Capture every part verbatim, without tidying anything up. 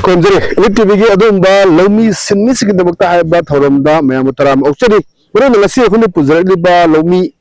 ꯈꯨꯔꯨꯝꯖꯔꯤ꯫ Elite ꯇꯤꯚꯤꯒꯤ ꯑꯗꯨꯒꯨꯝꯕ ꯂꯧꯃꯤ ꯁꯤꯟꯃꯤꯁꯤꯡꯒꯤꯗꯃꯛꯇ ꯍꯥꯏꯕ ꯊꯧꯔꯝꯗ ꯃꯌꯥꯝꯕꯨ ꯇꯔꯥꯝꯅ ꯑꯣꯛꯆꯔꯤ꯫ ꯃꯔꯨ ꯑꯣꯏꯅ ꯉꯁꯤ ꯑꯩꯈꯣꯏꯅ ꯄꯨꯖꯔꯛꯂꯤꯕ ꯂꯧꯃꯤ,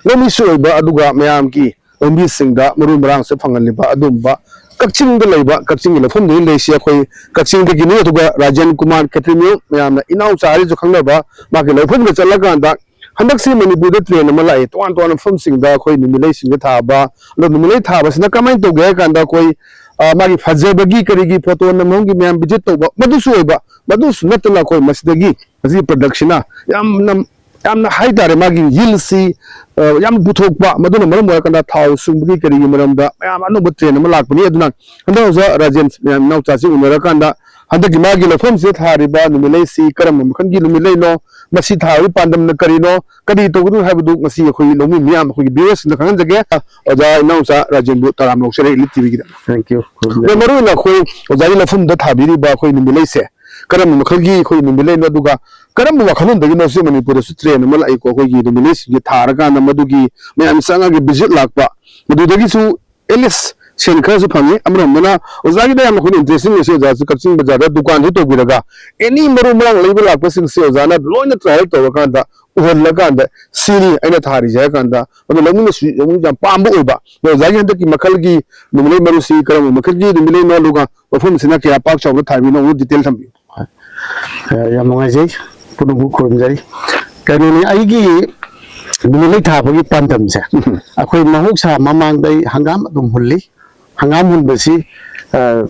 ꯂꯧꯃꯤꯁꯨ ꯑꯣꯏꯕ, ꯑꯗꯨꯒ ꯃꯌꯥꯝꯒꯤ ꯂꯧꯃꯤꯁꯤꯡꯗ ꯃꯔꯨ ꯃꯔꯥꯡꯁꯨ ꯐꯪꯍꯜꯂꯤꯕ ꯑꯗꯨꯒꯨꯝꯕ ꯀꯛꯆꯤꯡꯗ ꯂꯩꯕ, ꯀꯛꯆꯤꯡꯒꯤ ꯂꯧꯐꯝꯗꯨꯗ ꯂꯩꯔꯤꯁꯤ ꯑꯩꯈꯣꯏ ꯀꯛꯆꯤꯡꯗꯒꯤꯅꯤ꯫ ꯑꯗꯨꯒ ꯔꯥꯖꯦꯟ ꯀꯨꯃꯥꯔ ꯈꯦꯇ꯭ꯔꯤꯃꯌꯨꯝ, ꯃꯌꯥꯝꯅ ꯏꯅꯥꯎꯆꯥ ꯍꯥꯏꯔꯁꯨ ꯈꯪꯅꯕ, ꯃꯥꯒꯤ ꯂꯧꯐꯝꯗ ꯆꯠꯂꯀꯥꯟꯗ ꯍꯟꯗꯛꯁꯤ ꯃꯅꯤꯄꯨꯔꯗ ꯇ꯭ꯔꯦꯟ ꯑꯃ ꯂꯥꯛꯑꯦ, ꯇꯣꯉꯥꯟ ꯇꯣꯉꯥꯟꯕ ꯃꯐꯝꯁꯤꯡꯗ ꯑꯩꯈꯣꯏ ꯅꯨꯃꯤꯠꯂꯩꯁꯤꯡꯁꯦ ꯊꯥꯕ꯫ ꯑꯗꯣ ꯅꯨꯃꯤꯠꯂꯩ ꯊꯥꯕꯁꯤꯅ ꯀꯃꯥꯏꯅ ꯇꯧꯒꯦ ꯍꯥꯏ ꯀꯥꯟꯗ, ꯑꯩꯈꯣꯏ, ꯑ, ꯃꯥꯒꯤ ꯐꯖꯕꯒꯤ ꯀꯔꯤꯒꯤ ꯐꯣꯇꯣ ꯅꯝꯍꯟꯒꯤ ꯃꯌꯥꯝ ꯚꯤꯖꯤꯠ ꯇꯧꯕ, ꯃꯗꯨꯁꯨ ꯑꯣꯏꯕ, ꯃꯗꯨꯁꯨ ꯅꯠꯇꯅ ꯑꯩꯈꯣꯏ ꯃꯁꯤꯗꯒꯤ ꯃꯁꯤꯒꯤ ꯄ꯭ꯔꯗꯛꯁꯤꯅ ꯌꯥꯝꯅ, ꯌꯥꯝꯅ ꯍꯥꯏꯇꯥꯔꯦ, ꯃꯥꯒꯤ ꯌꯤꯜꯁꯤ, ꯑ, ꯌꯥꯝ ꯄꯨꯊꯣꯛꯄ, ꯃꯗꯨꯅ ꯃꯔꯝ ꯑꯣꯏꯔꯀꯥꯟꯗ ꯊꯥꯎ ꯁꯨꯡꯕꯒꯤ ꯀꯔꯤꯒꯤ ꯃꯔꯝꯗ ꯃꯌꯥꯝ ꯑꯅꯧꯕ ꯇ꯭ꯔꯦꯟ ꯑꯃ ꯂꯥꯛꯄꯅꯤ꯫ ꯑꯗꯨꯅ ꯍꯟꯗꯛ ꯑꯣꯖꯥ ꯔꯥꯖꯦꯟ ꯃꯌꯥꯝ ꯏꯅꯥꯎꯆꯥꯁꯤ ꯎꯅꯔꯀꯥꯟꯗ ꯍꯟꯗꯛꯀꯤ ꯃꯥꯒꯤ ꯂꯧꯐꯝꯁꯤꯗ ꯊꯥꯔꯤꯕ ꯅꯨꯃꯤꯠꯂꯩꯁꯤ ꯀꯔꯝꯕ ꯃꯈꯜꯒꯤ ꯅꯨꯃꯤꯠꯂꯩꯅꯣ, ꯃꯁꯤ ꯊꯥꯕꯒꯤ ꯄꯥꯟꯗꯝꯅ ꯀꯔꯤꯅꯣ, ꯀꯔꯤ ꯇꯧꯒꯗꯕꯅꯣ ꯍꯥꯏꯕꯗꯨ ꯉꯁꯤ ꯑꯩꯈꯣꯏ ꯂꯧꯃꯤ ꯃꯤꯌꯥꯝ, ꯑꯩꯈꯣꯏꯒꯤ ꯚꯤꯌꯨꯋꯔꯁꯤꯡꯗ ꯈꯪꯍꯟꯖꯒꯦ꯫ ꯑꯣꯖꯥ ꯏꯅꯥꯎꯆꯥ ꯔꯥꯖꯦꯟꯕꯨ ꯇꯔꯥꯝꯅ ꯑꯣꯛꯆꯔꯤ ꯏꯂꯤꯠ ꯇꯤꯚꯤꯒꯤꯗ꯫ Thank you꯫ ꯑꯗꯣ ꯃꯔꯨ ꯑꯣꯏꯅ ꯑꯩꯈꯣꯏ ꯑꯣꯖꯥꯒꯤ ꯂꯧꯐꯝꯗ ꯊꯥꯕꯤꯔꯤꯕ ꯑꯩꯈꯣꯏ ꯅꯨꯃꯤꯠꯂꯩꯁꯦ ꯀꯔꯝꯕ ꯃꯈꯜꯒꯤ ꯑꯩꯈꯣꯏ ꯅꯨꯃꯤꯠꯂꯩꯅꯣ, ꯑꯗꯨꯒ ꯀꯔꯝꯕ ꯋꯥꯈꯜꯂꯣꯟꯗꯒꯤꯅꯣ ꯁꯤ ꯃꯅꯤꯄꯨꯔꯗꯁꯨ ꯇ꯭ꯔꯦꯟ ꯑꯃ ꯂꯥꯛꯏꯀꯣ, ꯑꯩꯈꯣꯏꯒꯤ ꯅꯨꯃꯤꯠꯂꯩꯁꯤꯡꯁꯦ ꯊꯥꯔꯀꯥꯟꯗ ꯃꯗꯨꯒꯤ ꯃꯌꯥꯝ ꯆꯪꯉꯒ ꯚꯤꯖꯤꯠ ꯂꯥꯛꯄ, ꯃꯗꯨꯗꯒꯤꯁꯨ ꯑꯦꯠꯂꯤꯁ ꯁꯦꯟ ꯈꯔꯁꯨ ꯐꯪꯉꯤ꯫ ꯑꯃꯔꯣꯝꯗꯅ ꯑꯣꯖꯥꯒꯤꯗ ꯌꯥꯝꯅ ꯑꯩꯈꯣꯏꯅ ꯏꯟꯇꯔꯦꯁꯇꯤꯡ ꯑꯣꯏꯁꯦ, ꯑꯣꯖꯥꯁꯨ ꯀꯛꯆꯤꯡ ꯕꯖꯥꯔꯗ ꯗꯨꯀꯥꯟꯁꯨ ꯇꯧꯕꯤꯔꯒ ꯑꯦꯅꯤ ꯃꯔꯨ ꯃꯔꯥꯡ ꯂꯩꯕ ꯂꯥꯛꯄꯁꯤꯡꯁꯦ ꯑꯣꯖꯥꯅ ꯂꯣꯏꯅ ꯇ꯭ꯔꯥꯏꯌꯦꯜ ꯇꯧꯔꯀꯥꯟꯗ, ꯎꯍꯜꯂꯀꯥꯟꯗ, "ꯁꯤꯅꯤ ꯑꯩꯅ ꯊꯥꯔꯤꯁꯦ" ꯍꯥꯏꯔ ꯀꯥꯟꯗ, ꯑꯗꯣ ꯂꯧꯃꯤꯅꯁꯨ ꯂꯧꯃꯤ ꯌꯥꯝ ꯄꯥꯝꯕ ꯑꯣꯏꯕ꯫ ꯑꯗꯣ ꯑꯣꯖꯥꯒꯤ ꯍꯟꯗꯛꯀꯤ ꯃꯈꯜꯒꯤ ꯅꯨꯃꯤꯠꯂꯩ ꯃꯔꯨꯁꯤ ꯀꯔꯝꯕ ꯃꯈꯜꯒꯤ ꯅꯨꯃꯤꯠꯂꯩꯅꯣ, ꯑꯗꯨꯒ ꯃꯐꯝꯁꯤꯅ ꯀꯌꯥ ꯄꯥꯛ ꯆꯥꯎꯅ ꯊꯥꯕꯤꯅꯣ, ꯑꯃꯨꯛ ꯗꯤꯇꯦꯜ ꯊꯝꯕꯤꯌꯨ꯫ ꯑ, ꯌꯥꯝ ꯅꯨꯡꯉꯥꯏꯖꯩ, ꯄꯨꯝꯅꯃꯛꯄꯨ ꯈꯨꯔꯨꯝꯖꯔꯤ꯫ ꯀꯩꯅꯣꯅꯤ, ꯑꯩꯒꯤ ꯅꯨꯃꯤꯠꯂꯩ ꯊꯥꯕꯒꯤ ꯄꯥꯟꯗꯝꯁꯦ, ꯑꯩꯈꯣꯏ ꯃꯍꯧꯁꯥ ꯃꯃꯥꯡꯗ ꯑꯩ ꯍꯪꯒꯥꯝ ꯑꯗꯨꯝ ꯍꯨꯜꯂꯤ꯫ ꯍꯪꯒꯥꯝ ꯍꯨꯟꯕꯁꯤ, ꯑ,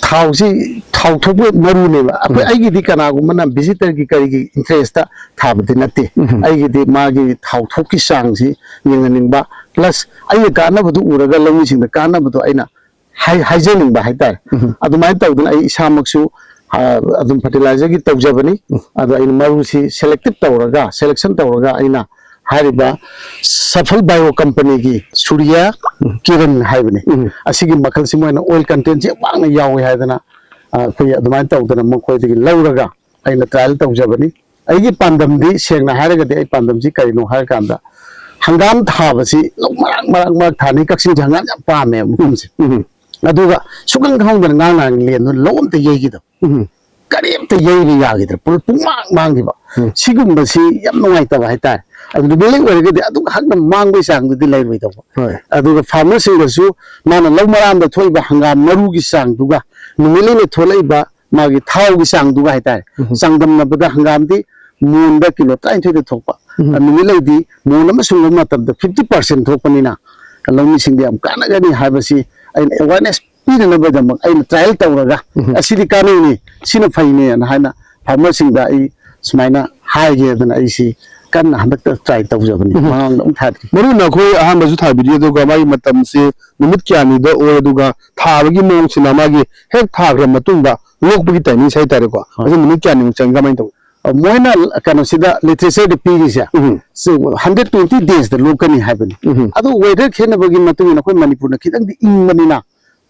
ꯊꯥꯎꯁꯤ, ꯊꯥꯎ ꯊꯣꯛꯄ ꯃꯔꯨꯅꯦꯕ꯫ ꯑꯩꯈꯣꯏ, ꯎꯝ꯫ ꯑꯩꯒꯤꯗꯤ ꯀꯅꯥꯒꯨꯝꯕꯅ ꯚꯤꯖꯤꯇꯔꯒꯤ ꯀꯔꯤꯒꯤ ꯏꯟꯇꯔꯦꯁꯇ ꯊꯥꯕꯗꯤ ꯅꯠꯇꯦ꯫ ꯎꯝ꯫ ꯑꯩꯒꯤꯗꯤ ꯃꯥꯒꯤ ꯊꯥꯎ ꯊꯣꯛꯀꯤ ꯆꯥꯡꯁꯤ ꯌꯦꯡꯍꯟꯅꯤꯡꯕ, ꯄ꯭ꯂꯁ ꯑꯩꯅ ꯀꯥꯟꯅꯕꯗꯨ ꯎꯔꯒ ꯂꯧꯃꯤꯁꯤꯡꯗ ꯀꯥꯟꯅꯕꯗꯣ ꯑꯩꯅ ꯍꯥꯏ-, ꯍꯥꯏꯖꯅꯤꯡꯕ ꯍꯥꯏꯇꯥꯔꯦ꯫ ꯎꯝ꯫ ꯑꯗꯨꯃꯥꯏꯅ ꯇꯧꯗꯅ ꯑꯩ ꯏꯁꯥꯃꯛꯁꯨ, ꯑ, ꯑꯗꯨꯝ ꯐꯔꯇꯤꯂꯥꯏꯖꯔꯒꯤ ꯇꯧꯖꯕꯅꯤ꯫ ꯎꯝ꯫ ꯑꯗꯣ ꯑꯩꯅ ꯃꯔꯨꯁꯤ ꯁꯦꯂꯦꯛꯇꯦꯠ ꯇꯧꯔꯒ, ꯁꯦꯂꯦꯛꯁꯟ ꯇꯧꯔꯒ ꯑꯩꯅ ꯍꯥꯏꯔꯤꯕ ꯁꯐꯜ ꯕꯥꯏꯑꯣ ꯀꯝꯄꯅꯤꯒꯤ ꯁꯨꯔꯤꯌꯥ ꯎꯝ꯫ ꯀꯤꯔꯟ ꯍꯥꯏꯕꯅꯤ꯫ ꯎꯝ꯫ ꯑꯁꯤꯒꯤ ꯃꯈꯜꯁꯤ ꯃꯣꯏꯅ ꯑꯣꯏꯜ ꯀꯟꯇꯦꯟꯁꯤ ꯌꯥꯝ ꯋꯥꯡꯅ ꯌꯥꯎꯋꯦ ꯍꯥꯏꯗꯅ, ꯑ, ꯑꯩꯈꯣꯏ ꯑꯗꯨꯃꯥꯏꯅ ꯇꯧꯗꯅ ꯃꯈꯣꯏꯗꯒꯤ ꯂꯧꯔꯒ ꯑꯩꯅ ꯇ꯭ꯔꯥꯏꯌꯦꯜ ꯇꯧꯖꯕꯅꯤ꯫ ꯑꯩꯒꯤ ꯄꯥꯟꯗꯝꯗꯤ, ꯁꯦꯡꯅ ꯍꯥꯏꯔꯒꯗꯤ, ꯑꯩ ꯄꯥꯟꯗꯝꯁꯤ ꯀꯔꯤꯅꯣ ꯍꯥꯏꯔꯀꯥꯟꯗ, ꯍꯪꯒꯥꯝ ꯊꯥꯕꯁꯤ ꯂꯧ ꯃꯔꯥꯡ, ꯃꯔꯥꯡ, ꯃꯔꯥꯡ ꯊꯥꯅꯩ꯫ ꯀꯛꯆꯤꯡꯁꯦ ꯍꯪꯒꯥꯝ ꯌꯥꯝ ꯄꯥꯝꯃꯦꯕ ꯃꯐꯝꯁꯦ꯫ ꯎꯝ꯫ ꯑꯗꯨꯒ ꯁꯨꯛꯈꯪ ꯈꯪꯍꯧꯗꯅ ꯉꯥꯡ ꯅꯍꯥꯟ ꯂꯦꯟꯗꯨꯅ ꯂꯧ ꯑꯝꯇ ꯌꯩꯈꯤꯗꯕ, ꯎꯝ꯫ ꯀꯔꯤꯝꯇ ꯌꯩꯕ ꯌꯥꯈꯤꯗ꯭ꯔꯦ, ꯄꯨꯂꯞ ꯄꯨꯡꯃꯥꯡ ꯃꯥꯡꯈꯤꯕ꯫ ꯎꯝ꯫ ꯁꯤꯒꯨꯝꯕꯁꯤ ꯌꯥꯝ ꯅꯨꯡꯉꯥꯏꯇꯕ ꯍꯥꯏꯇꯥꯔꯦ꯫ ꯑꯗꯨ ꯅꯨꯃꯤꯠꯂꯩ ꯑꯣꯏꯔꯒꯗꯤ ꯑꯗꯨꯛ ꯍꯛꯅ ꯃꯥꯡꯕꯒꯤ ꯆꯥꯡꯗꯨꯗꯤ ꯂꯩꯔꯣꯏꯗꯧꯕ꯫ ꯍꯣꯏ꯫ ꯑꯗꯨꯒ ꯐꯥꯔꯃꯔꯁꯤꯡꯗꯁꯨ ꯃꯥꯅ ꯂꯧ ꯃꯔꯥꯝꯗ ꯊꯣꯛꯏꯕ ꯍꯪꯒꯥꯝ ꯃꯔꯨꯒꯤ ꯆꯥꯡꯗꯨꯒ ꯅꯨꯃꯤꯠꯂꯩꯅ ꯊꯣꯛꯂꯛꯏꯕ ꯃꯥꯒꯤ ꯊꯥꯎꯒꯤ ꯆꯥꯡꯗꯨꯒ ꯍꯥꯏꯇꯥꯔꯦ, ꯎꯝ꯫ ꯆꯥꯡꯗꯝꯅꯕꯗ ꯍꯪꯒꯥꯝꯗꯤ ꯃꯣꯟꯗ ꯀꯤꯂꯣ ꯇꯔꯥꯅꯤꯊꯣꯏꯗ ꯊꯣꯛꯄ, ꯎꯝ꯫ ꯅꯨꯃꯤꯠꯂꯩꯗꯤ ꯃꯣꯟ ꯑꯃ ꯁꯨꯡꯕ ꯃꯇꯝꯗ fifty percent ꯊꯣꯛꯄꯅꯤꯅ ꯂꯧꯃꯤꯁꯤꯡꯗ ꯌꯥꯝ ꯀꯥꯟꯅꯒꯅꯤ ꯍꯥꯏꯕꯁꯤ ꯑꯩꯅ awareness ꯄꯤꯅꯅꯕꯒꯤꯗꯃꯛ ꯑꯩꯅ trial ꯇꯧꯔꯒ, ꯎꯝ꯫ "ꯑꯁꯤꯗꯤ ꯀꯥꯟꯅꯩꯅꯦ, ꯁꯤꯅ ꯐꯩꯅꯦꯅ" ꯍꯥꯏꯅ ꯐꯥꯔꯃꯔꯁꯤꯡꯗ ꯑꯩ ꯁꯨꯃꯥꯏꯅ ꯍꯥꯏꯒꯦꯗꯅ ꯑꯩꯁꯤ ꯀꯟꯅ ꯍꯟꯗꯛꯇ try ꯇꯧꯖꯕꯅꯤ꯫ ꯎꯝ꯫ ꯃꯃꯥꯡꯗ ꯑꯃꯨꯛ ꯊꯥꯗ꯭ꯔꯤ꯫ ꯃꯔꯨ ꯑꯣꯏꯅ ꯑꯩꯈꯣꯏ ꯑꯍꯥꯟꯕꯁꯨ ꯊꯥꯕꯤꯔꯤ, ꯑꯗꯨꯒ ꯃꯥꯒꯤ ꯃꯇꯝꯁꯦ ꯅꯨꯃꯤꯠ ꯀꯌꯥꯅꯤꯗ ꯑꯣꯏ, ꯑꯗꯨꯒ ꯊꯥꯕꯒꯤ ꯃꯑꯣꯡꯁꯤꯅ ꯃꯥꯒꯤ ꯍꯦꯛ ꯊꯥꯈ꯭ꯔ ꯃꯇꯨꯡꯗ ꯂꯣꯛꯄꯒꯤ timingꯁꯦ ꯍꯥꯏꯇꯥꯔꯦꯀꯣ, ꯍꯣꯏ꯫ ꯑꯁꯤ ꯅꯨꯃꯤꯠ ꯀꯌꯥꯅꯤꯃꯨꯛ ꯆꯪꯏ, ꯀꯃꯥꯏꯅ ꯇꯧꯏ? ꯑ, ꯃꯣꯏꯅ ꯀꯩꯅꯣꯁꯤꯗ literatureꯗ ꯄꯤꯔꯤꯁꯦ, ꯎꯝ꯫ ꯁꯤ hundred twenty daysꯗ ꯂꯣꯛꯀꯅꯤ ꯍꯥꯏꯕꯅꯤ꯫ ꯎꯝ꯫ ꯑꯗꯨ weather ꯈꯦꯠꯅꯕꯒꯤ ꯃꯇꯨꯡ ꯏꯟꯅ ꯑꯩꯈꯣꯏ ꯃꯅꯤꯄꯨꯔꯅ ꯈꯤꯇꯪꯗꯤ ꯏꯪꯕꯅꯤꯅ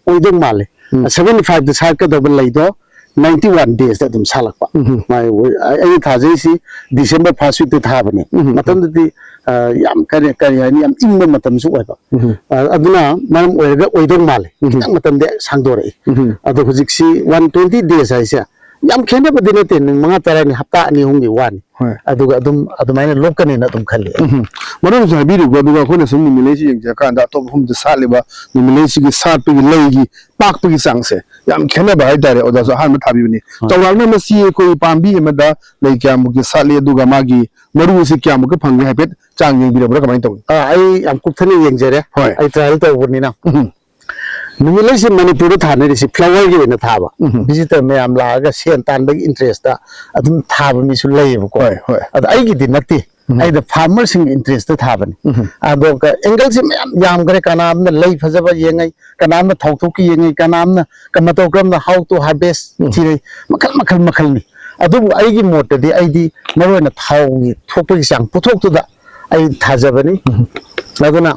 ꯑꯣꯏꯗꯧ ꯃꯥꯜꯂꯦ꯫ ꯎꯝ꯫ Seventy fiveꯇ ꯁꯥꯠꯀꯗꯕ ꯂꯩꯗꯣ ninety one daysꯇ ꯑꯗꯨꯝ ꯁꯥꯠꯂꯛꯄ꯫ ꯎꯝ꯫ ꯃꯥꯒꯤ ꯑꯣꯏ-, ꯑꯩ-, ꯑꯩꯅ ꯊꯥꯖꯩꯁꯤ December first weekꯇ ꯊꯥꯕꯅꯦ꯫ ꯎꯝ꯫ ꯃꯇꯝꯗꯨꯗꯤ, ꯑ, ꯌꯥꯝ ꯀꯔꯤ, ꯀꯔꯤ ꯍꯥꯏꯅꯤ, ꯌꯥꯝ ꯏꯪꯕ ꯃꯇꯝꯁꯨ ꯑꯣꯏꯕ꯫ ꯎꯝ꯫ ꯑ, ꯑꯗꯨꯅ ꯃꯔꯝ ꯑꯣꯏꯔꯒ ꯑꯣꯏꯗꯧ ꯃꯥꯜꯂꯦ꯫ ꯎꯝ꯫ ꯈꯤꯇꯪ ꯃꯇꯝꯗꯤ ꯁꯥꯡꯗꯣꯔꯛꯏ꯫ ꯎꯝ꯫ ꯑꯗꯣ ꯍꯧꯖꯤꯛꯁꯤ one twenty days ꯍꯥꯏꯁꯦ ꯌꯥꯝ ꯈꯦꯠꯅꯕꯗꯤ ꯅꯠꯇꯦ, ꯅꯨꯃꯤꯠ ꯃꯉꯥ ꯇꯔꯥꯅꯤ, ꯍꯞꯇꯥ ꯑꯅꯤ ꯑꯍꯨꯝꯒꯤ ꯋꯥꯅꯤ꯫ ꯍꯣꯏ꯫ ꯑꯗꯨꯒ ꯑꯗꯨꯝ ꯑꯗꯨꯃꯥꯏꯅ ꯂꯣꯛꯀꯅꯦꯅ ꯑꯗꯨꯝ ꯈꯜꯂꯤ꯫ ꯎꯝ꯫ ꯃꯔꯨꯞꯅꯁꯨ ꯍꯥꯏꯕꯤꯔꯤꯕ, ꯑꯗꯨꯒ ꯑꯩꯈꯣꯏꯅ ꯁꯨꯝ ꯅꯨꯃꯤꯠꯂꯩꯁꯤ ꯌꯦꯡꯖꯔꯀꯥꯟꯗ ꯑꯇꯣꯞꯄ ꯃꯐꯝꯗ ꯁꯥꯠꯂꯤꯕ ꯅꯨꯃꯤꯠꯂꯩꯁꯤꯒꯤ ꯁꯥꯠꯄꯒꯤ ꯂꯩꯒꯤ ꯄꯥꯛꯄꯒꯤ ꯆꯥꯡꯁꯦ ꯌꯥꯝ ꯈꯦꯠꯅꯕ ꯍꯥꯏꯇꯥꯔꯦ꯫ ꯑꯣꯖꯥꯁꯨ ꯑꯍꯥꯟꯕ ꯊꯥꯕꯤꯕꯅꯤ꯫ ꯍꯣꯏ꯫ ꯆꯥꯎꯔꯥꯛꯅ ꯃꯁꯤ ꯑꯩꯈꯣꯏ ꯄꯥꯝꯕꯤ ꯑꯃꯗ ꯂꯩ ꯀꯌꯥꯃꯨꯛꯀꯤ ꯁꯥꯠꯂꯤ, ꯑꯗꯨꯒ ꯃꯥꯒꯤ ꯃꯔꯨ ꯑꯁꯤ ꯀꯌꯥꯃꯨꯛꯀ ꯐꯪꯒꯦ ꯍꯥꯏꯐꯦꯠ ꯆꯥꯡ ꯌꯦꯡꯕꯤꯔꯕ꯭ꯔꯥ, ꯀꯃꯥꯏꯅ ꯇꯧꯏ? ꯑꯥ, ꯑꯩ ꯌꯥꯝ ꯀꯨꯞꯊꯅ ꯌꯦꯡꯖꯔꯦ꯫ ꯍꯣꯏ꯫ ꯑꯩ trial ꯇꯧꯕꯅꯤꯅ꯫ ꯎꯝ꯫ ꯅꯨꯃꯤꯠꯂꯩꯁꯤ ꯃꯅꯤꯄꯨꯔꯗ ꯊꯥꯅꯔꯤꯁꯤ flowerꯒꯤ ꯑꯣꯏꯅ ꯊꯥꯕ꯫ ꯎꯝ꯫ Visitor ꯃꯌꯥꯝ ꯂꯥꯛꯑꯒ ꯁꯦꯟ ꯇꯥꯟꯕꯒꯤ interestꯇ ꯑꯗꯨꯝ ꯊꯥꯕ ꯃꯤꯁꯨ ꯂꯩꯌꯦꯕꯀꯣ꯫ ꯍꯣꯏ, ꯍꯣꯏ꯫ ꯑꯗ ꯑꯩꯒꯤꯗꯤ ꯅꯠꯇꯦ꯫ ꯎꯝ꯫ ꯑꯩꯅ farmerꯁꯤꯡꯒꯤ interestꯇ ꯊꯥꯕꯅꯤ꯫ ꯎꯝ꯫ ꯑꯗꯨꯒ angleꯁꯤ ꯃꯌꯥꯝ ꯌꯥꯝꯈ꯭ꯔꯦ꯫ ꯀꯅꯥ ꯑꯃꯅ ꯂꯩ ꯐꯖꯕ ꯌꯦꯡꯉꯩ, ꯀꯅꯥ ꯑꯃꯅ ꯊꯥꯎꯊꯣꯛꯀꯤ ꯌꯦꯡꯉꯩ, ꯀꯅꯥ ꯑꯃꯅ ꯀ-, ꯃꯇꯧ ꯀꯔꯝꯅ how to harvest ꯎꯝ꯫ ꯊꯤꯔꯩ, ꯃꯈꯜ, ꯃꯈꯜ, ꯃꯈꯜꯅꯤ꯫ ꯑꯗꯨꯕꯨ ꯑꯩꯒꯤ ꯃꯣꯠꯇꯗꯤ ꯑꯩꯗꯤ ꯃꯔꯨꯑꯣꯏꯅ ꯊꯥꯎꯒꯤ ꯊꯣꯛꯄꯒꯤ ꯆꯥꯡ ꯄꯣꯠꯊꯣꯛꯇꯨꯗ ꯑꯩ ꯊꯥꯖꯕꯅꯤ꯫ ꯎꯝ꯫ ꯑꯗꯨꯅ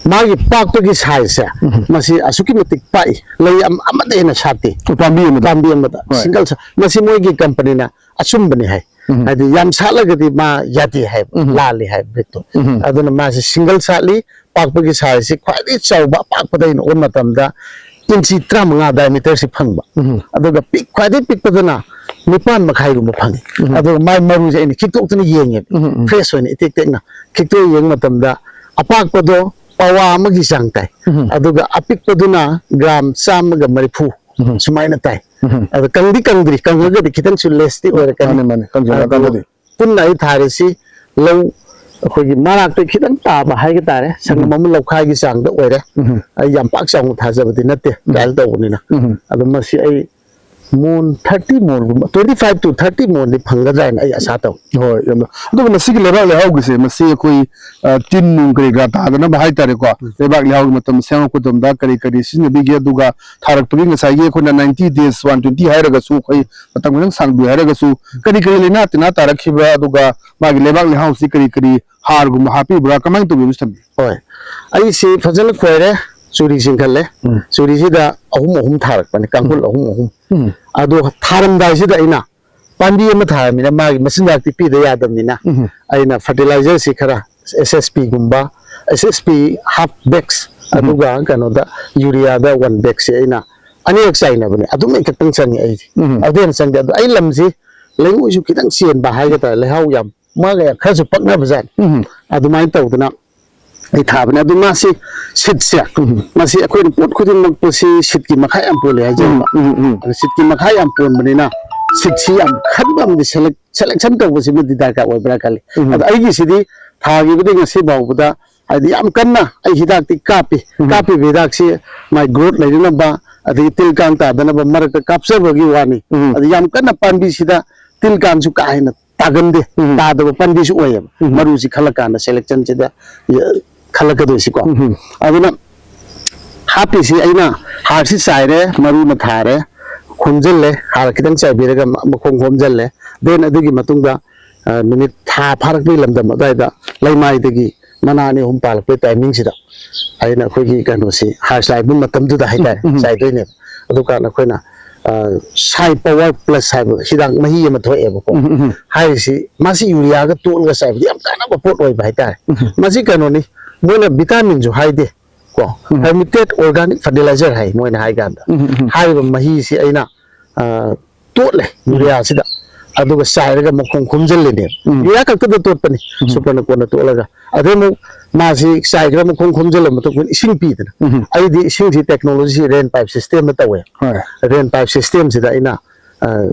ꯃꯥꯒꯤ ꯄꯥꯛꯄꯒꯤ sizeꯁꯦ, ꯎꯝ꯫ ꯃꯁꯤ ꯑꯁꯨꯛꯀꯤ ꯃꯇꯤꯛ ꯄꯥꯛꯏ, ꯂꯩ ꯑꯃ-, ꯑꯃꯗ ꯍꯦꯟꯅ ꯁꯥꯠꯇꯦ꯫ ꯄꯥꯝꯕꯤ ꯑꯃꯗ꯫ ꯄꯥꯝꯕꯤ ꯑꯃꯗ, ꯍꯣꯏ꯫ Single ꯁꯥ-, ꯃꯁꯤ ꯃꯣꯏꯒꯤ companyꯅ ꯑꯆꯨꯝꯕꯅꯤ ꯍꯥꯏ꯫ ꯎꯝ꯫ ꯍꯥꯏꯗꯤ ꯌꯥꯝ ꯁꯥꯠꯂꯒꯗꯤ ꯃꯥ ꯌꯥꯗꯦ ꯍꯥꯏꯕ, ꯎꯝ꯫ ꯂꯥꯜꯂꯤ ꯍꯥꯏꯕ breedꯇꯣ꯫ ꯎꯝ꯫ ꯑꯗꯨꯅ ꯃꯥꯁꯤ single ꯁꯥꯠꯂꯤ, ꯄꯥꯛꯄꯒꯤ sizeꯁꯤ ꯈ꯭ꯋꯥꯏꯗꯒꯤ ꯆꯥꯎꯕ ꯑꯄꯥꯛꯄꯗ ꯑꯩꯅ ꯎꯕ ꯃꯇꯝꯗ ꯏꯟꯆꯤ ꯇꯔꯥꯃꯉꯥ diameterꯁꯤ ꯐꯪꯕ꯫ ꯎꯝ꯫ ꯑꯗꯨꯒ ꯄꯤꯛ-, ꯈ꯭ꯋꯥꯏꯗꯒꯤ ꯄꯤꯛꯄꯗꯨꯅ ꯅꯤꯄꯥꯟ ꯃꯈꯥꯏꯒꯨꯝꯕ ꯐꯪꯉꯤ꯫ ꯎꯝ꯫ ꯑꯗꯨꯒ ꯃꯥꯏ ꯃꯔꯨꯁꯦ ꯑꯩꯅ ꯈꯤꯛꯇꯣꯛꯇꯅ ꯌꯦꯡꯉꯦꯕ꯫ ꯎꯝ, ꯎꯝ꯫ Fresh ꯑꯣꯏꯅ ꯏꯇꯦꯛ ꯇꯦꯛꯅ ꯈꯤꯛꯇꯣꯛ ꯌꯦꯡꯕ ꯃꯇꯝꯗ ꯑꯄꯥꯛꯄꯗꯣ ꯄꯋꯥ ꯑꯃꯒꯤ ꯆꯥꯡ ꯇꯥꯏ꯫ ꯎꯝ꯫ ꯑꯗꯨꯒ ꯑꯄꯤꯛꯄꯗꯨꯅ gram ꯆꯥꯝꯃꯒ ꯃꯔꯤꯐꯨ ꯎꯝ꯫ ꯁꯨꯃꯥꯏꯅ ꯇꯥꯏ꯫ ꯎꯝ꯫ ꯑꯗꯣ ꯀꯪꯗꯤ ꯀꯪꯗ꯭ꯔꯤ, ꯀꯪꯉꯒꯗꯤ ꯈꯤꯇꯪꯁꯨ lessꯇꯤ ꯑꯣꯏꯔꯛꯀꯅꯤ꯫ ꯃꯥꯅꯦ, ꯃꯥꯅꯦ, ꯀꯪꯁꯤꯜꯂꯛꯑꯀꯥꯟꯗꯗꯤ꯫ ꯑꯗꯨ ꯄꯨꯟꯅ ꯑꯩ ꯊꯥꯔꯤꯁꯤ ꯂꯧ ꯑꯩꯈꯣꯏꯒꯤ ꯃꯔꯥꯛꯇꯩ ꯈꯤꯇꯪ ꯇꯥꯕ ꯍꯥꯏꯒ ꯇꯥꯔꯦ, ꯁꯪꯒꯝ ꯎꯝ꯫ ꯑꯃ ꯂꯧꯈꯥꯏꯒꯤ ꯆꯥꯡꯗ ꯑꯣꯏꯔꯦ꯫ ꯎꯝ꯫ ꯑꯩ ꯌꯥꯝ ꯄꯥꯛ ꯆꯥꯎꯅ ꯊꯥꯖꯕꯗꯤ ꯅꯠꯇꯦ, ꯎꯝ꯫ Trial ꯇꯧꯕꯅꯤꯅ꯫ ꯎꯝ꯫ ꯑꯗꯣ ꯃꯁꯤ ꯑꯩ ꯃꯣꯟ thirty ꯃꯣꯟꯒꯨꯝꯕ, twenty five to thirty ꯃꯣꯟꯗꯤ ꯐꯪꯒꯗ꯭ꯔꯥ ꯍꯥꯏꯅ ꯑꯩ ꯑꯥꯁꯥ ꯇꯧꯏ꯫ ꯍꯣꯏ, ꯌꯥꯝꯅ꯫ ꯑꯗꯨꯒ ꯃꯁꯤꯒꯤ ꯂꯩꯕꯥꯛ ꯂꯩꯍꯥꯎꯒꯤꯁꯦ, ꯃꯁꯤ ꯑꯩꯈꯣꯏ, ꯑ, ꯇꯤꯟ ꯅꯨꯡ ꯀꯔꯤ ꯀꯔꯥ ꯇꯥꯗꯅꯕ ꯍꯥꯏꯇꯥꯔꯦꯀꯣ, ꯎꯝ꯫ ꯂꯩꯕꯥꯛ ꯂꯩꯍꯥꯎꯒꯤ ꯃꯇꯝ ꯁꯦꯝꯃꯛꯄ ꯃꯇꯝꯗ ꯀꯔꯤ ꯀꯔꯤ ꯁꯤꯖꯤꯟꯅꯕꯤꯒꯦ? ꯑꯗꯨꯒ ꯊꯥꯔꯛꯄꯒꯤ ꯉꯁꯥꯏꯒꯤ ꯑꯩꯈꯣꯏꯅ ninety days, one twenty ꯍꯥꯏꯔꯒꯁꯨ, ꯑꯩꯈꯣꯏ ꯃꯇꯝ ꯈꯤꯇꯪ ꯁꯥꯡꯗꯣꯛꯑꯦ ꯍꯥꯏꯔꯒꯁꯨ, ꯀꯔꯤ ꯀꯔꯤ ꯂꯥꯏꯅꯥ ꯇꯤꯟꯅꯥ ꯇꯥꯔꯛꯈꯤꯕ꯭ꯔꯥ? ꯑꯗꯨꯒ ꯃꯥꯒꯤ ꯂꯩꯕꯥꯛ ꯂꯩꯍꯥꯎꯁꯤ ꯀꯔꯤ ꯀꯔꯤ ꯍꯥꯔꯒꯨꯝꯕ ꯍꯥꯞꯄꯤꯕ꯭ꯔꯥ? ꯀꯃꯥꯏꯅ ꯇꯧꯒꯦ, ꯃꯤꯁ ꯊꯝꯕꯤ? ꯍꯣꯏ, ꯑꯩꯁꯤ ꯐꯖꯅ ꯈꯣꯏꯔꯦ, ꯆꯨꯔꯤ ꯆꯤꯡꯈꯠꯂꯦ꯫ ꯎꯝ꯫ ꯆꯨꯔꯤꯁꯤꯗ ꯑꯍꯨꯝ ꯑꯍꯨꯝ ꯊꯥꯔꯛꯄꯅꯦ, ꯀꯥꯡꯈꯨꯜ ꯎꯝ꯫ ꯑꯍꯨꯝ ꯑꯍꯨꯝ꯫ ꯎꯝ꯫ ꯑꯗꯣ ꯊꯥꯔꯝꯗꯥꯏꯁꯤꯗ ꯑꯩꯅ ꯄꯥꯝꯕꯤ ꯑꯃ ꯊꯥꯔꯕꯅꯤꯅ ꯃꯥꯒꯤ ꯃꯆꯤꯟꯖꯥꯛꯇꯤ ꯄꯤꯗ ꯌꯥꯗꯕꯅꯤꯅ ꯎꯝ꯫ ꯑꯩꯅ fertilizerꯁꯤ ꯈꯔ S S Pꯒꯨꯝꯕ, S S P half bags, ꯎꯝ꯫ ꯑꯗꯨꯒ ꯀꯩꯅꯣꯗ ureaꯗ one bagꯁꯦ ꯑꯩꯅ ꯑꯅꯤꯔꯛ ꯆꯥꯏꯅꯕꯅꯦ, ꯑꯗꯨꯝ ꯑꯩ ꯈꯛꯇꯪ ꯆꯪꯉꯦ ꯑꯩꯁꯦ꯫ ꯎꯝ꯫ ꯑꯗꯨꯗꯩ ꯍꯦꯟꯅ ꯆꯪꯗꯦ꯫ ꯑꯗꯣ ꯑꯩ ꯂꯝꯁꯤ ꯂꯩꯉꯣꯏꯁꯨ ꯈꯤꯇꯪ ꯆꯦꯟꯕ ꯍꯥꯏꯒꯗ꯭ꯔꯥ, ꯂꯩꯍꯥꯎ ꯌꯥꯝ ꯃꯥꯒ ꯈꯔꯁꯨ ꯄꯛꯅꯕ ꯖꯥꯠꯅꯤ꯫ ꯎꯝ꯫ ꯑꯗꯨꯃꯥꯏꯅ ꯇꯧꯗꯅ ꯑꯩ ꯊꯥꯕꯅꯦ꯫ ꯑꯗꯨ ꯃꯥꯁꯤ seedꯁꯦ, ꯎꯝ꯫ ꯃꯁꯤ ꯑꯩꯈꯣꯏꯅ ꯄꯣꯠ ꯈꯨꯗꯤꯡꯃꯛꯄꯨ ꯁꯤ seedꯀꯤ ꯃꯈꯥ ꯌꯥꯝ ꯄꯣꯜꯂꯦ ꯍꯥꯏꯖꯕ꯫ ꯎꯝ, ꯎꯝ, ꯎꯝ꯫ ꯑꯗꯨ seedꯀꯤ ꯃꯈꯥ ꯌꯥꯝ ꯄꯣꯟꯕꯅꯤꯅ seedꯁꯤ ꯌꯥꯝ ꯈꯟꯕ ꯑꯃꯗꯤ select-, selection ꯇꯧꯕꯁꯤꯃꯗꯤ ꯗꯔꯀꯥꯔ ꯑꯣꯏꯕ꯭ꯔꯥ ꯈꯜꯂꯤ꯫ ꯎꯝ꯫ ꯑꯗꯣ ꯑꯩꯒꯤꯁꯤꯗꯤ ꯊꯥꯈꯤꯕꯗꯒꯤ ꯉꯁꯤ ꯐꯥꯎꯕꯗ ꯍꯥꯏꯗꯤ ꯌꯥꯝ ꯀꯟꯅ ꯑꯩ ꯍꯤꯗꯥꯛꯇꯤ ꯀꯥꯞꯄꯤ꯫ ꯎꯝ꯫ ꯀꯥꯞꯄꯤꯕ ꯍꯤꯗꯥꯛꯁꯤ ꯃꯥꯏ growth ꯂꯩꯅꯅꯕ, ꯑꯗꯒꯤ ꯇꯤꯜ ꯀꯥꯡ ꯇꯥꯗꯅꯕ ꯃꯔꯛꯇ ꯀꯥꯞꯆꯕꯒꯤ ꯋꯥꯅꯤ꯫ ꯎꯝ꯫ ꯑꯗꯨ ꯌꯥꯝ ꯀꯟꯅ ꯄꯥꯝꯕꯤꯁꯤꯗ ꯇꯤꯜ ꯀꯥꯡꯁꯨ ꯀꯥ ꯍꯦꯟꯅ ꯇꯥꯒꯟꯗꯦ, ꯎꯝ꯫ ꯇꯥꯗꯕ ꯄꯥꯝꯕꯤꯁꯨ ꯑꯣꯏꯌꯦꯕ꯫ ꯎꯝ꯫ ꯃꯔꯨꯁꯤ ꯈꯜꯂꯀꯥꯟꯗ selectionꯁꯤꯗ, ꯑ, ꯈꯜꯂꯛꯀꯗꯣꯏꯁꯤꯀꯣ꯫ ꯎꯝ꯫ ꯑꯗꯨꯅ ꯍꯥꯞꯄꯤꯁꯤ ꯑꯩꯅ ꯍꯥꯔꯁꯤ ꯆꯥꯏꯔꯦ, ꯃꯔꯨꯅ ꯊꯥꯔꯦ, ꯈꯣꯝꯖꯤꯜꯂꯦ, ꯍꯥꯔ ꯈꯤꯇꯪ ꯆꯥꯏꯕꯤꯔꯒ ꯃ-, ꯃꯈꯣꯡ ꯈꯣꯝꯖꯤꯜꯂꯦ꯫ Then ꯑꯗꯨꯒꯤ ꯃꯇꯨꯡꯗ, ꯑ, ꯅꯨꯃꯤꯠ ꯊꯥ ꯐꯥꯔꯛꯄꯒꯤ ꯂꯝꯗꯝ ꯑꯗꯨꯋꯥꯏꯗ ꯂꯩꯃꯥꯏꯗꯒꯤ ꯃꯅꯥ ꯑꯅꯤ ꯑꯍꯨꯝ ꯄꯥꯜꯂꯛꯄꯒꯤ timingꯁꯤꯗ ꯑꯩꯅ ꯑꯩꯈꯣꯏꯒꯤ ꯀꯩꯅꯣꯁꯤ ꯍꯥꯔ ꯆꯥꯏꯕ ꯃꯇꯝꯗꯨꯗ ꯍꯥꯏꯇꯥꯔꯦ, ꯎꯝ, ꯎꯝ꯫ ꯆꯥꯏꯗꯣꯏꯅꯦꯕ꯫ ꯑꯗꯨꯀꯥꯟꯗ ꯑꯩꯈꯣꯏꯅ, ꯑ, Sai Power Plus ꯍꯥꯏꯕ ꯍꯤꯗꯥꯛ ꯃꯍꯤ ꯑꯃ ꯊꯣꯛꯑꯦꯕꯀꯣ꯫ ꯎꯝ, ꯎꯝ, ꯎꯝ꯫ ꯍꯥꯏꯔꯤꯁꯤ ꯃꯥꯁꯤ ureaꯒ ꯇꯣꯠꯂꯒ ꯆꯥꯏꯕꯗꯤ ꯌꯥꯝ ꯀꯥꯟꯅꯕ ꯄꯣꯠ ꯑꯣꯏꯕ ꯍꯥꯏꯇꯥꯔꯦ꯫ ꯎꯝ꯫ ꯃꯁꯤ ꯀꯩꯅꯣꯅꯤ, ꯃꯣꯏꯅ vitaminꯁꯨ ꯍꯥꯏꯗꯦ, ꯀꯣ, ꯎꯝ꯫ Hermitated organic fertilizer ꯍꯥꯏ ꯃꯣꯏꯅ ꯍꯥꯏ ꯀꯥꯟꯗ꯫ ꯎꯝ, ꯎꯝ, ꯎꯝ꯫ ꯍꯥꯏꯔꯤꯕ ꯃꯍꯤꯁꯤ ꯑꯩꯅ, ꯑ, ꯇꯣꯠꯂꯦ ꯎꯝ꯫ ꯌꯨꯔꯤꯌꯥꯁꯤꯗ, ꯑꯗꯨꯒ ꯆꯥꯏꯔꯒ ꯃꯈꯣꯡ ꯈꯣꯝꯖꯤꯜꯂꯤꯅꯦ꯫ ꯎꯝ꯫ ꯌꯨꯔꯤꯌꯥ ꯈꯛꯇꯗ ꯇꯣꯠꯄꯅꯤ, ꯎꯝ꯫ ꯁꯨꯄꯔꯅꯀꯣꯟꯅ ꯇꯣꯠꯂꯒ꯫ ꯑꯗꯩ ꯑꯃꯨꯛ ꯃꯥꯁꯤ ꯆꯥꯏꯈ꯭ꯔ ꯃꯈꯣꯡ ꯈꯣꯝꯖꯤꯜꯂ ꯃꯇꯨꯡꯗ ꯏꯁꯤꯡ ꯄꯤꯗꯅ꯫ ꯎꯝ꯫ ꯑꯩꯗꯤ ꯏꯁꯤꯡꯁꯤ technology rain pipe system ꯇꯧꯋꯦ꯫ ꯍꯣꯏ꯫ Rain pipe system ꯁꯤꯗ ꯑꯩꯅ, ꯑ,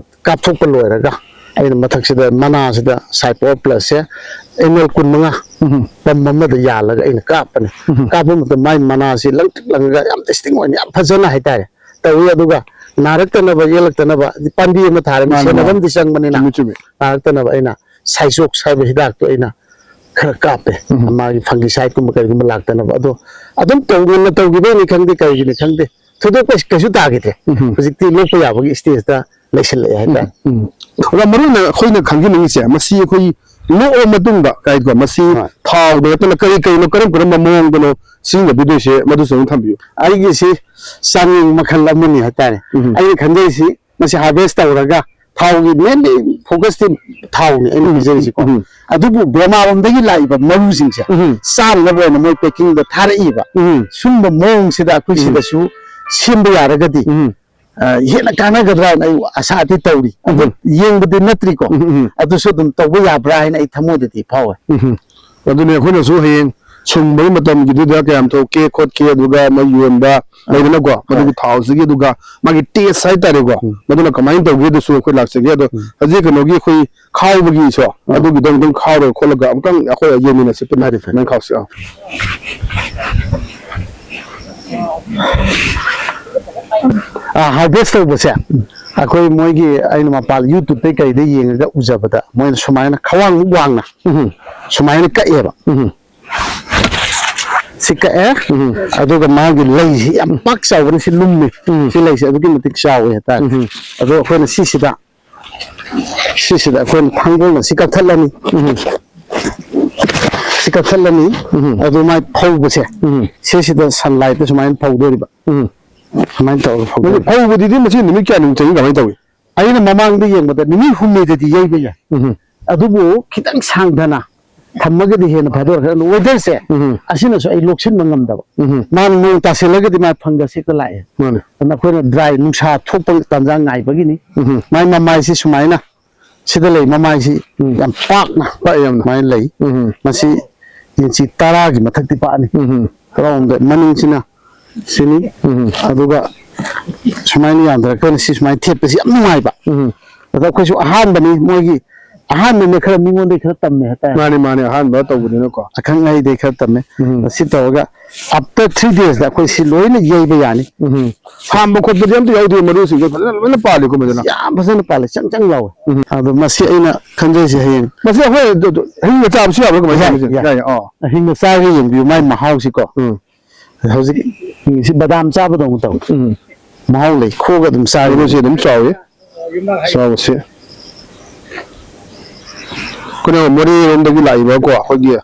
ꯀꯥꯞꯊꯣꯛꯄ ꯂꯣꯏꯔꯒ ꯑꯩꯅ ꯃꯊꯛꯁꯤꯗ ꯃꯅꯥꯁꯤꯗ Cypor Plus ꯁꯦ M L ꯀꯨꯟꯃꯉꯥ ꯎꯝ꯫ ꯄꯝ ꯑꯃꯗ ꯌꯥꯜꯂꯒ ꯑꯩꯅ ꯀꯥꯞꯄꯅꯤ꯫ ꯎꯝ꯫ ꯀꯥꯞꯄ ꯃꯇꯝꯗ ꯃꯥꯏ ꯃꯅꯥꯁꯤ ꯂꯪꯇ꯭ꯔꯤꯛ ꯂꯪꯉꯒ ꯌꯥꯝ lasting ꯑꯣꯏꯅ ꯌꯥꯝ ꯐꯖꯅ ꯍꯥꯏꯇꯥꯔꯦ ꯇꯧꯏ꯫ ꯑꯗꯨꯒ ꯅꯥꯔꯛꯇꯅꯕ ꯌꯦꯛꯂꯛꯇꯅꯕ ꯄꯥꯝꯕꯤ ꯑꯃ ꯊꯥꯔꯒ ꯃꯥꯅꯤ, ꯁꯦꯟꯅꯕ ꯃꯥꯅꯤ꯫ ꯑꯃꯗꯤ ꯆꯪꯕꯅꯤꯅ ꯆꯨꯝꯃꯤ, ꯆꯨꯝꯃꯤ꯫ ꯅꯥꯔꯛꯇꯅꯕ ꯑꯩꯅ Cysox ꯍꯥꯏꯕ ꯍꯤꯗꯥꯛꯇꯣ ꯑꯩꯅ ꯈꯔ ꯀꯥꯞꯄꯦ꯫ ꯎꯝ꯫ ꯃꯥꯒꯤ fungicide ꯀꯨꯝꯕ ꯀꯔꯤꯒꯨꯝꯕ ꯂꯥꯛꯇꯅꯕ꯫ ꯑꯗꯣ ꯑꯗꯨꯝ ꯇꯧ-, ꯉꯟꯅ ꯇꯧꯈꯤꯕꯩꯅꯤ ꯈꯪꯗꯦ, ꯀꯔꯤꯒꯤꯅꯤ ꯈꯪꯗꯦ, ꯊꯣꯏꯗꯣꯛꯄ ꯀꯩꯁꯨ ꯇꯥꯈꯤꯗ꯭ꯔꯦ꯫ ꯎꯝ꯫ ꯍꯧꯖꯤꯛꯇꯤ ꯂꯣꯛꯄ ꯌꯥꯕꯒꯤ stage ꯇ ꯂꯩꯁꯤꯜꯂꯛꯑꯦ ꯍꯥꯏꯇꯥꯔꯦ꯫ ꯎꯝ, ꯎꯝ꯫ ꯑꯣꯖꯥ, ꯃꯔꯨ ꯑꯣꯏꯅ ꯑꯩꯈꯣꯏꯅ ꯈꯪꯖꯅꯤꯡꯉꯤꯁꯦ, ꯃꯁꯤ ꯑꯩꯈꯣꯏ ꯂꯣꯛꯑ ꯃꯇꯨꯡꯗ ꯀꯥꯏꯀꯣ, ꯃꯁꯤ ꯍꯣꯏ꯫ ꯊꯥꯎꯗ ꯅꯠꯇꯅ ꯀꯔꯤ ꯀꯔꯤꯅꯣ, ꯀꯔꯝ ꯀꯔꯝꯕ ꯃꯑꯣꯡꯗꯅꯣ ꯁꯤꯖꯤꯟꯅꯕꯤꯗꯣꯏꯁꯦ, ꯃꯗꯨꯁꯨ ꯑꯗꯨꯝ ꯊꯝꯕꯤꯌꯨ꯫ ꯑꯩꯒꯤꯁꯤ ꯆꯥꯡꯌꯦꯡ ꯃꯈꯜ ꯑꯃꯅꯤ ꯍꯥꯏꯇꯥꯔꯦ꯫ ꯎꯝ꯫ ꯑꯩꯅ ꯈꯟꯖꯩꯁꯤ ꯃꯁꯤ harvest ꯇꯧꯔꯒ ꯊꯥꯎꯒꯤ mainly focus ꯇꯤ ꯊꯥꯎꯅꯤ ꯑꯩꯅ ꯎꯝ, ꯄꯤꯖꯔꯤꯁꯤꯀꯣ꯫ ꯎꯝ꯫ ꯑꯗꯨꯕꯨ ꯕꯔꯃꯥꯔꯣꯝꯗꯒꯤ ꯂꯥꯛꯏꯕ ꯃꯔꯨꯁꯤꯡꯁꯦ ꯎꯝ꯫ ꯆꯥꯅꯅꯕ ꯑꯣꯏꯅ ꯃꯣꯏ packing ꯗ ꯊꯥꯔꯛꯏꯕ꯫ ꯎꯝ꯫ ꯁꯨꯝꯕ ꯃꯑꯣꯡꯁꯤꯗ ꯑꯩꯈꯣꯏ ꯎꯝ꯫ ꯁꯤꯗꯁꯨ ꯁꯦꯝꯕ ꯌꯥꯔꯒꯗꯤ, ꯎꯝ꯫ ꯑ, ꯍꯦꯟꯅ ꯀꯥꯟꯅꯒꯗ꯭ꯔꯥ ꯍꯥꯏꯅ ꯑꯩ ꯑꯁꯥꯗꯤ ꯇꯧꯔꯤ꯫ ꯑꯗꯨ ꯎꯝ꯫ ꯌꯦꯡꯕꯗꯤ ꯅꯠꯇ꯭ꯔꯤꯀꯣ꯫ ꯎꯝ, ꯎꯝ꯫ ꯑꯗꯨꯁꯨ ꯑꯗꯨꯝ ꯇꯧꯕ ꯌꯥꯕ꯭ꯔꯥ ꯍꯥꯏꯅ ꯑꯩ ꯊꯃꯣꯏꯗꯗꯤ ꯐꯥꯎꯋꯦ꯫ ꯎꯝ꯫ ꯑꯗꯨꯅꯦ ꯑꯩꯈꯣꯏꯅꯁꯨ ꯍꯌꯦꯡ ꯁꯨꯡꯕꯒꯤ ꯃꯇꯝꯒꯤꯗꯨꯗ ꯀꯌꯥꯝ ꯊꯣꯛꯀꯦ ꯈꯣꯠꯀꯦ, ꯑꯗꯨꯒ ꯃꯣꯏ ꯌꯣꯟꯕ ꯑꯥ꯫ ꯂꯩꯗꯅꯀꯣ, ꯍꯣꯏ꯫ ꯃꯗꯨꯒꯤ ꯊꯥꯎꯁꯤꯒꯤ, ꯑꯗꯨꯒ ꯃꯥꯒꯤ taste ꯍꯥꯏꯇꯥꯔꯦꯀꯣ, ꯎꯝ꯫ ꯃꯗꯨꯅ ꯀꯃꯥꯏꯅ ꯇꯧꯒꯦꯗꯨꯁꯨ ꯑꯩꯈꯣꯏ ꯂꯥꯛꯆꯒꯦ꯫ ꯑꯗꯣ ꯎꯝ꯫ ꯍꯧꯖꯤꯛ ꯀꯩꯅꯣꯒꯤ ꯑꯩꯈꯣꯏ ꯈꯥꯎꯕꯒꯤꯁꯨ ꯑꯥ꯫ ꯑꯗꯨꯒꯤꯗꯣ ꯑꯃꯨꯛꯇꯪ ꯈꯥꯎꯔꯒ ꯈꯣꯠꯂꯒ ꯑꯃꯨꯛꯇꯪ ꯑꯩꯈꯣꯏ ꯌꯦꯡꯃꯤꯟꯅꯁꯤ ꯄꯨꯟꯅ꯫ ꯐꯔꯦ, ꯐꯔꯦ꯫ ꯅꯪ ꯈꯥꯎꯁꯤ꯫ ꯑꯥ꯫ ꯑꯥ, harvest ꯇꯧꯕꯁꯦ ꯑꯩꯈꯣꯏ ꯃꯣꯏꯒꯤ, ꯑꯩꯅ ꯃꯄꯥꯟ YouTube ꯇꯩ ꯀꯩꯗ ꯌꯦꯡꯉꯒ ꯎꯖꯕꯗ ꯃꯣꯏꯅ ꯁꯨꯃꯥꯏꯅ ꯈ꯭ꯋꯥꯡꯃꯨꯛ ꯋꯥꯡꯅ ꯎꯝ꯫ ꯁꯨꯃꯥꯏꯅ ꯀꯛꯑꯦꯕ꯫ ꯎꯝ꯫ ꯁꯤ ꯀꯛꯑꯦ꯫ ꯎꯝ꯫ ꯑꯗꯨꯒ ꯃꯥꯒꯤ ꯂꯩꯁꯤ ꯌꯥꯝ ꯄꯥꯛ ꯆꯥꯎꯕꯅꯤ, ꯁꯤ ꯂꯨꯝꯃꯤ꯫ ꯎꯝ꯫ ꯁꯤ ꯂꯩꯁꯤ ꯑꯗꯨꯛꯀꯤ ꯃꯇꯤꯛ ꯆꯥꯎꯋꯦ ꯍꯥꯏꯇꯥꯔꯦ꯫ ꯎꯝ꯫ ꯑꯗꯣ ꯑꯩꯈꯣꯏꯅ ꯁꯤꯁꯤꯗ, ꯁꯤꯁꯤꯗ ꯑꯩꯈꯣꯏꯅ ꯊꯥꯡꯒꯣꯜꯅ ꯁꯤ ꯀꯛꯊꯠꯂꯅꯤ꯫ ꯎꯝ꯫ ꯁꯤ ꯀꯛꯊꯠꯂꯅꯤ꯫ ꯎꯝ꯫ ꯑꯗꯨ ꯃꯥꯏ ꯐꯧꯕꯁꯦ, ꯎꯝ꯫ ꯁꯤꯁꯤꯗ sunlight ꯇ ꯁꯨꯃꯥꯏꯅ ꯐꯧꯗꯣꯔꯤꯕ꯫ ꯎꯝ꯫ ꯁꯨꯃꯥꯏꯅ ꯇꯧꯔꯒ ꯐꯧꯗꯣꯔꯤꯕ꯫ ꯐꯧꯕꯗꯨꯗꯤ ꯃꯁꯤ ꯅꯨꯃꯤꯠ ꯀꯌꯥꯅꯤꯃꯨꯛ ꯆꯪꯏ, ꯀꯃꯥꯏꯅ ꯇꯧꯏ? ꯑꯩꯅ ꯃꯃꯥꯡꯗ ꯌꯦꯡꯕꯗ ꯅꯨꯃꯤꯠ ꯍꯨꯝꯅꯤꯗꯗꯤ ꯌꯩꯕ ꯌꯥꯏ꯫ ꯎꯝ꯫ ꯑꯗꯨꯕꯨ ꯈꯤꯇꯪ ꯁꯥꯡꯊꯅ ꯊꯝꯃꯒꯗꯤ ꯍꯦꯟꯅ ꯐꯗꯣꯏꯔꯥ, ꯑꯗꯣ weatherꯁꯦ ꯎꯝ꯫ ꯑꯁꯤꯅꯁꯨ ꯑꯩ ꯂꯣꯛꯁꯤꯟꯕ ꯉꯝꯗꯕ꯫ ꯎꯝ꯫ ꯃꯥꯅ ꯅꯣꯡ ꯇꯥꯁꯤꯜꯂꯒꯗꯤ ꯃꯥ fungus ꯍꯦꯛꯇ ꯂꯥꯛꯑꯦ꯫ ꯃꯥꯅꯦ꯫ ꯑꯗꯨꯅ ꯑꯩꯈꯣꯏꯅ dry ꯅꯨꯡꯁꯥ ꯊꯣꯛꯄ ꯇꯥꯟꯖꯥ ꯉꯥꯏꯕꯒꯤꯅꯤ꯫ ꯎꯝ꯫ ꯃꯥꯏ ꯃꯃꯥꯏꯁꯤ ꯁꯨꯃꯥꯏꯅ ꯁꯤꯗ ꯂꯩ ꯃꯃꯥꯏꯁꯤ ꯎꯝ꯫ ꯌꯥꯝ ꯄꯥꯛꯅ ꯄꯥꯛꯑꯦ ꯌꯥꯝꯅ꯫ ꯁꯨꯃꯥꯏꯅ ꯂꯩ꯫ ꯎꯝ꯫ ꯃꯁꯤ inch ꯇꯔꯥꯒꯤ ꯃꯊꯛꯇꯤ ꯄꯥꯛꯑꯅꯤ꯫ ꯎꯝ꯫ ꯇꯔꯥꯍꯨꯝꯗꯣꯏ ꯃꯅꯤꯡꯁꯤꯅ ꯁꯤꯅꯤ꯫ ꯎꯝ꯫ ꯑꯗꯨꯒ ꯁꯨꯃꯥꯏꯅ ꯌꯥꯟꯊꯔꯛꯄꯅ ꯁꯤ ꯁꯨꯃꯥꯏꯅ ꯊꯦꯠꯄꯁꯤ ꯌꯥꯝ ꯅꯨꯡꯉꯥꯏꯕ꯫ ꯎꯝ꯫ ꯑꯗ ꯑꯩꯈꯣꯏꯁꯨ ꯑꯍꯥꯟꯕꯅꯤ ꯃꯣꯏꯒꯤ ꯑꯍꯥꯟꯕꯅ ꯈꯔ ꯃꯤꯉꯣꯟꯗꯒꯤ ꯈꯔ ꯇꯝꯃꯦ ꯍꯥꯏꯇꯥꯔꯦ꯫ ꯃꯥꯅꯦ, ꯃꯥꯅꯦ, ꯑꯍꯥꯟꯕ ꯇꯧꯕꯅꯤꯅꯀꯣ꯫ ꯑꯈꯪ ꯑꯍꯩꯗꯒꯤ ꯈꯔ ꯇꯝꯃꯦ꯫ ꯎꯝ꯫ ꯁꯤ ꯇꯧꯔꯒ after three daysꯗ ꯑꯩꯈꯣꯏ ꯁꯤ ꯂꯣꯏꯅ ꯌꯩꯕ ꯌꯥꯅꯤ꯫ ꯎꯝ꯫ ꯁꯥꯝꯕ ꯈꯣꯠꯄꯗꯤ ꯑꯝꯇ ꯌꯥꯎꯗꯦ, ꯃꯔꯨꯁꯤꯡꯁꯦ ꯐꯖꯅ ꯂꯣꯏꯅ ꯄꯥꯜꯂꯤꯀꯣ ꯐꯖꯅ꯫ ꯌꯥꯝ ꯐꯖꯅ ꯄꯥꯜꯂꯦ, ꯆꯪ ꯆꯪ ꯂꯥꯎꯋꯦ꯫ ꯎꯝ꯫ ꯑꯗꯣ ꯃꯁꯤ ꯑꯩꯅ ꯈꯟꯖꯩꯁꯦ ꯍꯌꯦꯡ ꯃꯁꯤ ꯑꯩꯈꯣꯏ ꯑꯗꯨ, ꯑꯗꯨ, ꯍꯤꯡꯅ ꯆꯥꯕꯁꯨ ꯌꯥꯕ꯭ꯔꯥ ꯀꯃꯥꯏꯅ ꯌꯥꯏ, ꯇꯧꯕꯁꯦ? ꯌꯥꯏ꯫ ꯌꯥꯏ, ꯑꯥ꯫ ꯍꯤꯡꯅ ꯆꯥꯔꯒ ꯌꯦꯡꯕꯤꯌꯨ ꯃꯥꯏ ꯃꯍꯥꯎꯁꯤꯀꯣ꯫ ꯎꯝ꯫ ꯍꯧꯖꯤꯛ ꯍꯤꯡꯉꯤꯁꯤ ꯕꯗꯥꯝ ꯆꯥꯕꯗꯧꯅ ꯇꯧꯏ꯫ ꯎꯝ꯫ ꯃꯍꯥꯎ ꯂꯩ, ꯈꯣꯛꯑꯒ ꯑꯗꯨꯝ ꯆꯥꯔꯦ꯫ ꯃꯔꯨꯁꯤ ꯑꯗꯨꯝ ꯆꯥꯎꯏ꯫ ꯆꯥꯎꯁꯤ꯫ ꯑꯩꯈꯣꯏꯅ ꯃꯣꯔꯦꯔꯣꯝꯗꯒꯤ ꯂꯥꯛꯏꯕꯀꯣ, ꯑꯩꯈꯣꯏꯒꯤ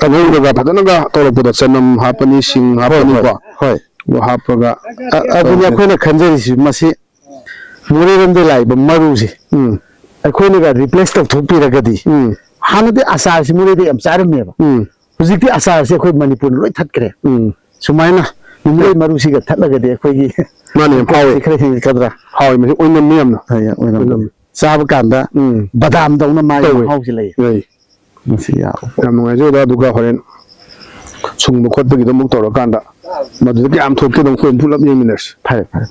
ꯀꯥꯡꯍꯧꯗꯒ ꯐꯖꯅꯒ ꯇꯧꯔꯛꯄꯗ ꯆꯅꯝ ꯍꯥꯞꯄꯅꯤ, ꯁꯤꯡ ꯍꯣꯏ, ꯍꯣꯏ, ꯍꯥꯞꯄꯅꯤꯀꯣ꯫ ꯍꯣꯏ꯫ ꯑꯗꯨ ꯍꯥꯞꯄꯒ ꯑ-, ꯑꯗꯨꯅꯤ ꯑꯩꯈꯣꯏꯅ ꯈꯟꯖꯔꯤꯁꯤ, ꯃꯁꯤ ꯃꯣꯔꯦꯔꯣꯝꯗꯒꯤ ꯂꯥꯛꯏꯕ ꯃꯔꯨꯁꯤ ꯎꯝ꯫ ꯑꯩꯈꯣꯏꯅꯒ replace ꯇꯧꯊꯣꯛꯄꯤꯔꯒꯗꯤ, ꯎꯝ꯫ ꯍꯥꯟꯅꯗꯤ ꯑꯆꯥꯔꯁꯤ ꯃꯣꯔꯦꯗ ꯌꯥꯝ ꯆꯥꯔꯝꯃꯦꯕ꯫ ꯎꯝ꯫ ꯍꯧꯖꯤꯛꯇꯤ ꯑꯆꯥꯔꯁꯤ ꯑꯩꯈꯣꯏ ꯃꯅꯤꯄꯨꯔꯅ ꯂꯣꯏ ꯊꯠꯈ꯭ꯔꯦ꯫ ꯎꯝ꯫ ꯁꯨꯃꯥꯏꯅ ꯅꯨꯡꯖꯩ ꯃꯔꯨꯁꯤꯒ ꯊꯠꯂꯒꯗꯤ ꯑꯩꯈꯣꯏꯒꯤ ꯃꯥꯅꯦ, ꯌꯥꯝ ꯍꯥꯎꯋꯦ꯫ ꯈꯔ ꯍꯦꯟꯒꯗ꯭ꯔꯥ? ꯍꯥꯎꯋꯦ, ꯃꯁꯤ ꯑꯣꯏꯅꯝꯃꯦ ꯌꯥꯝꯅ꯫ ꯍꯣꯏ, ꯌꯥꯝ ꯑꯣꯏꯅꯝꯃꯦ꯫ ꯑꯣꯏꯅꯝꯃꯦ꯫ ꯆꯥꯕ ꯀꯥꯟꯗ ꯎꯝ꯫ ꯕꯗꯥꯝꯗꯧꯅ ꯃꯥꯒꯤ ꯇꯧꯋꯦ꯫ ꯃꯍꯥꯎꯁꯤ ꯂꯩ꯫ ꯂꯩ꯫ ꯃꯁꯤ ꯌꯥꯕ ꯄꯣꯠ꯫ ꯌꯥꯝ ꯅꯨꯡꯉꯥꯏꯖꯩ ꯑꯣꯖꯥ, ꯑꯗꯨꯒ ꯍꯣꯔꯦꯟ ꯁꯨꯡꯕ ꯈꯣꯠꯄꯒꯤꯗꯣ ꯑꯃꯨꯛ ꯇꯧꯔꯀꯥꯟꯗ ꯃꯗꯨꯗ ꯀꯌꯥꯝ ꯊꯣꯛꯀꯦꯗꯣ ꯑꯩꯈꯣꯏ ꯄꯨꯂꯞ ꯌꯦꯡꯃꯤꯟꯅꯔꯁꯤ꯫ ꯐꯔꯦ, ꯐꯔꯦ꯫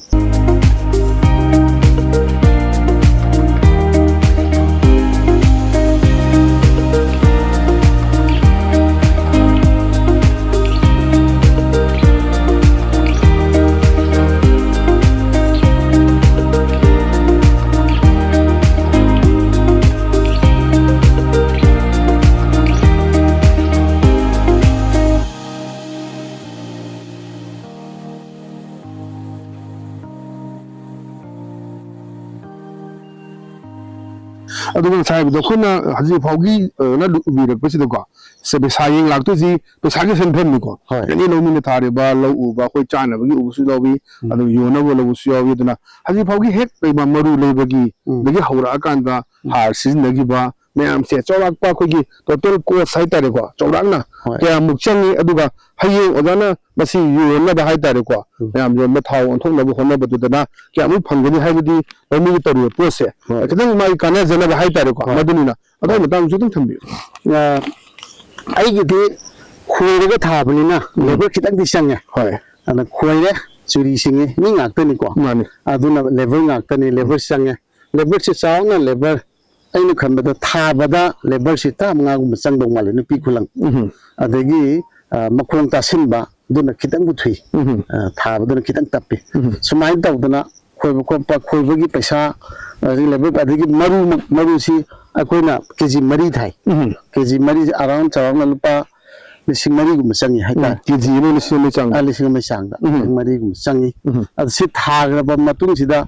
ꯑꯗꯨꯒ ꯉꯁꯥꯏ ꯍꯥꯏꯕꯗꯣ ꯑꯩꯈꯣꯏꯅ ꯍꯧꯖꯤꯛ ꯐꯥꯎꯒꯤ, ꯑ, ꯅ ꯎꯕꯤꯔꯛꯄꯁꯤꯗꯀꯣ, ꯁꯦ ꯄꯩꯁꯥ ꯌꯦꯡ ꯂꯥꯛꯇꯣꯏꯁꯤ ꯄꯩꯁꯥꯒꯤ ꯁꯦꯟꯐꯝꯅꯤꯀꯣ꯫ ꯍꯣꯏ꯫ ꯑꯦꯅꯤ ꯂꯧꯃꯤꯅ ꯊꯥꯔꯤꯕ ꯂꯧ ꯎꯕ, ꯑꯩꯈꯣꯏ ꯆꯥꯅꯕꯒꯤ ꯎꯕꯁꯨ ꯌꯥꯎꯏ, ꯎꯝ꯫ ꯑꯗꯨꯒ ꯌꯣꯟꯅꯕ ꯂꯧꯕꯁꯨ ꯌꯥꯎꯏ꯫ ꯑꯗꯨꯅ ꯍꯧꯖꯤꯛ ꯐꯥꯎꯒꯤ ꯍꯦꯛ ꯂꯩꯕ ꯃꯔꯨ ꯂꯩꯕꯒꯤ, ꯎꯝ꯫ ꯗꯒꯤ ꯍꯧꯔꯛꯑꯀꯥꯟꯗ ꯎꯝ꯫ ꯍꯥꯔ ꯁꯤꯖꯤꯟꯅꯈꯤꯕ, ꯃꯌꯥꯝꯁꯦ ꯆꯥꯎꯔꯥꯛꯄ ꯑꯩꯈꯣꯏꯒꯤ total cost ꯍꯥꯏꯇꯥꯔꯦꯀꯣ, ꯆꯥꯎꯔꯥꯛꯅ ꯍꯣꯏ꯫ ꯀꯌꯥꯃꯨꯛ ꯆꯪꯉꯤ, ꯑꯗꯨꯒ ꯍꯌꯦꯡ ꯑꯣꯖꯥꯅ ꯃꯁꯤ ꯌꯣꯟꯅꯕ ꯍꯥꯏꯇꯥꯔꯦꯀꯣ, ꯎꯝ꯫ ꯃꯌꯥꯝ ꯌꯣꯟꯕ ꯊꯥꯎ ꯑꯣꯟꯊꯣꯛꯅꯕ ꯍꯣꯠꯅꯕꯗꯨꯗꯅ ꯀꯌꯥꯃꯨꯛ ꯐꯪꯒꯅꯤ ꯍꯥꯏꯕꯗꯤ ꯂꯧꯃꯤꯒꯤ ꯇꯧꯔꯤꯕ ꯄꯣꯠꯁꯦ ꯍꯣꯏ꯫ ꯈꯤꯇꯪ ꯃꯥꯒꯤ ꯀꯥꯟꯅꯖꯅꯕ ꯍꯥꯏꯇꯥꯔꯦꯀꯣ, ꯍꯣꯏ꯫ ꯃꯗꯨꯅꯤꯅ ꯑꯗꯨꯒꯤ ꯍꯣꯏ꯫ ꯃꯇꯥꯡꯗꯁꯨ ꯑꯗꯨꯝ ꯊꯝꯕꯤꯌꯨ꯫ ꯑ, ꯑꯩꯒꯤꯗꯤ ꯈꯣꯏꯔꯒ ꯊꯥꯕꯅꯤꯅ ꯎꯝ꯫ Labour ꯈꯤꯇꯪꯗꯤ ꯆꯪꯉꯦ꯫ ꯍꯣꯏ꯫ ꯑꯗꯨꯅ ꯈꯣꯏꯔꯦ, ꯆꯨꯔꯤ ꯁꯤꯡꯉꯤ, ꯃꯤ ꯉꯥꯛꯇꯅꯤꯀꯣ꯫ ꯃꯥꯅꯤ꯫ ꯑꯗꯨꯅ labour ꯉꯥꯛꯇꯅꯤ, labour ꯎꯝ꯫ ꯆꯪꯉꯦ꯫ Labourꯁꯦ ꯆꯥꯎꯅ labour ꯑꯩꯅ ꯈꯟꯕꯗ ꯊꯥꯕꯗ labourꯁꯤ ꯇꯔꯥꯃꯉꯥꯒꯨꯝꯕ ꯆꯪꯗꯧ ꯃꯥꯜꯂꯦ, ꯅꯨꯄꯤ ꯈꯨꯂꯪ꯫ ꯎꯝ꯫ ꯑꯗꯒꯤ, ꯑ, ꯃꯈꯣꯡ ꯇꯥꯁꯤꯟꯕ, ꯑꯗꯨꯅ ꯈꯤꯇꯪꯕꯨ ꯊꯨꯏ꯫ ꯎꯝ꯫ ꯑ, ꯊꯥꯕꯗꯨꯅ ꯈꯤꯇꯪ ꯇꯞꯄꯤ꯫ ꯎꯝ꯫ ꯁꯨꯃꯥꯏꯅ ꯇꯧꯗꯅ ꯈꯣꯏꯕ ꯈꯣꯠꯄ, ꯈꯣꯏꯕꯒꯤ ꯄꯩꯁꯥ, ꯑꯗꯒꯤ labour, ꯑꯗꯒꯤ ꯃꯔꯨ, ꯃꯔꯨꯁꯤ ꯑꯩꯈꯣꯏꯅ ꯀꯦ ꯖꯤ ꯃꯔꯤ ꯊꯥꯏ꯫ ꯎꯝ꯫ ꯀꯦ ꯖꯤ ꯃꯔꯤꯁꯤ around ꯆꯥꯎꯔꯥꯛꯅ ꯂꯨꯄꯥ ꯂꯤꯁꯤꯡ ꯃꯔꯤꯒꯨꯝꯕ ꯆꯪꯉꯤ ꯍꯥꯏꯇꯥꯔꯦ꯫ ꯎꯝ, ꯀꯦ ꯖꯤ ꯑꯃ ꯂꯤꯁꯤꯡ ꯑꯃꯒꯤ ꯆꯥꯡꯗ꯫ ꯑ, ꯂꯤꯁꯤꯡ ꯑꯃꯒꯤ ꯆꯥꯡꯗ꯫ ꯎꯝ꯫ ꯂꯤꯁꯤꯡ ꯃꯔꯤꯒꯨꯝꯕ ꯆꯪꯉꯤ꯫ ꯎꯝ꯫ ꯑꯗꯨ ꯁꯤ ꯊꯥꯈ꯭ꯔꯕ ꯃꯇꯨꯡꯁꯤꯗ,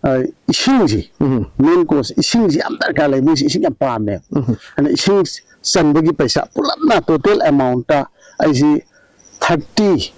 ꯑ, ꯏꯁꯤꯡꯁꯤ, ꯎꯝ꯫ Main course, ꯏꯁꯤꯡꯁꯤ ꯌꯥꯝ ꯗꯔꯀꯥꯔ ꯂꯩ꯫ ꯃꯣꯏꯁꯤ ꯏꯁꯤꯡ ꯌꯥꯝ ꯄꯥꯝꯃꯦ꯫ ꯎꯝ꯫ ꯑꯗꯨꯅ ꯏꯁꯤꯡ ꯆꯟꯕꯒꯤ ꯄꯩꯁꯥ ꯄꯨꯂꯞꯅ total amountꯇ ꯑꯩꯁꯤ thirty,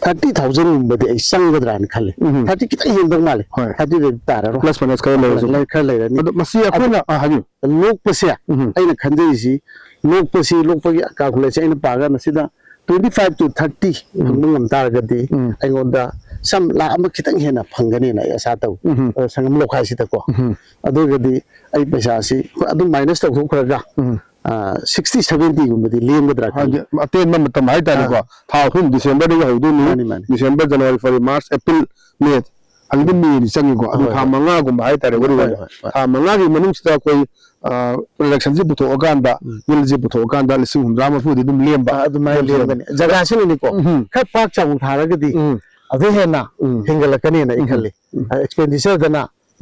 thirty thousandꯒꯨꯝꯕꯗꯤ ꯑꯩ ꯆꯪꯒꯗ꯭ꯔꯥ ꯍꯥꯏꯅ ꯈꯜꯂꯤ꯫ ꯎꯝ꯫ Thirty ꯈꯤꯇꯪ ꯍꯦꯟꯗꯧ ꯃꯥꯜꯂꯦ꯫ ꯍꯣꯏ꯫ Thirtyꯗꯩꯗꯤ ꯇꯥꯔꯔꯣꯏ꯫ Plus minus ꯈꯔ ꯂꯩꯔꯁꯨ꯫ ꯂꯩ-, ꯈꯔ ꯂꯩꯔꯅꯤ꯫ ꯑꯗꯣ ꯃꯁꯤ ꯑꯩꯈꯣꯏꯅ, ꯑꯗꯣ ꯑ, ꯍꯥꯏꯕꯤꯌꯨ꯫ ꯂꯣꯛꯄꯁꯦ ꯎꯝ꯫ ꯑꯩꯅ ꯈꯟꯖꯔꯤꯁꯤ, ꯂꯣꯛꯄꯁꯤ, ꯂꯣꯛꯄꯒꯤ calculation ꯑꯩꯅ ꯄꯥꯒ ꯃꯁꯤꯗ twenty five to thirty ꯎꯝ꯫ ꯐꯪꯕ ꯉꯝ ꯇꯥꯔꯒꯗꯤ ꯎꯝ꯫ ꯑꯩꯉꯣꯟꯗ ꯁꯝ ꯂꯥꯈ ꯑꯃ ꯈꯤꯇꯪ ꯍꯦꯟꯅ ꯐꯪꯒꯅꯦꯅ ꯑꯩ ꯑꯁꯥ ꯇꯧꯏ꯫ ꯎꯝ꯫ ꯑ, ꯁꯪꯒꯝ ꯂꯧꯈꯥꯏꯁꯤꯗꯀꯣ꯫ ꯎꯝ꯫ ꯑꯗꯨꯒꯗꯤ ꯑꯩ ꯄꯩꯁꯥꯁꯤ ꯑꯗꯨꯝ minus ꯇꯧꯊꯣꯛꯈ꯭ꯔꯒ, ꯎꯝ꯫ ꯑ, sixty seventyꯒꯨꯝꯕꯗꯤ ꯂꯦꯝꯒꯗ꯭ꯔꯥ ꯈꯜꯂꯤ꯫ ꯍꯥꯏꯗꯤ ꯑꯇꯦꯟꯕ ꯃꯇꯝ ꯍꯥꯏꯇꯥꯔꯦꯀꯣ꯫ ꯑꯥ꯫ ꯊꯥ ꯑꯍꯨꯝ, Decemberꯗꯒꯤ ꯍꯧꯗꯣꯏꯅꯤ꯫ ꯃꯥꯅꯤ, ꯃꯥꯅꯤ꯫ December, January, February, March, April, May꯫ ꯍꯧꯖꯤꯛꯇꯤ ꯃꯦꯗꯤ ꯆꯪꯉꯤꯀꯣ꯫ ꯑꯗꯨ ꯍꯣꯏ, ꯊꯥ ꯍꯣꯏ꯫ ꯃꯉꯥꯒꯨꯝꯕ ꯍꯥꯏꯇꯥꯔꯦ, ꯋꯥꯔꯤ ꯍꯣꯏ, ꯑꯣꯏꯅ꯫ ꯍꯣꯏ, ꯍꯣꯏ꯫ ꯊꯥ ꯃꯉꯥꯒꯤ ꯃꯅꯨꯡꯁꯤꯗ ꯑꯩꯈꯣꯏ, ꯑ, productionꯁꯤ ꯄꯨꯊꯣꯛꯑꯀꯥꯟꯗ, ꯎꯝ꯫ Yieldꯁꯤ ꯄꯨꯊꯣꯛꯑꯀꯥꯟꯗ ꯂꯤꯁꯤꯡ ꯍꯨꯝꯗ꯭ꯔꯥ ꯃꯔꯤꯐꯨꯗꯤ ꯑꯗꯨꯝ ꯂꯦꯝꯕ꯫ ꯑꯥ, ꯑꯗꯨꯃꯥꯏꯅ ꯂꯦꯝꯕ ꯂꯦꯝꯒꯅꯤ꯫ ꯖꯒꯥꯁꯤꯅꯅꯤꯀꯣ, ꯎꯝ꯫ ꯈꯔ ꯄꯥꯛ ꯆꯥꯎꯅ ꯊꯥꯔꯒꯗꯤ ꯎꯝ꯫ ꯑꯗꯨ ꯍꯦꯟꯅ ꯎꯝ꯫ ꯍꯦꯟꯒꯠꯂꯛꯀꯅꯦꯅ ꯑꯩ ꯎꯝ꯫ ꯈꯜꯂꯤ꯫ ꯎꯝ꯫ ꯑ, expenditure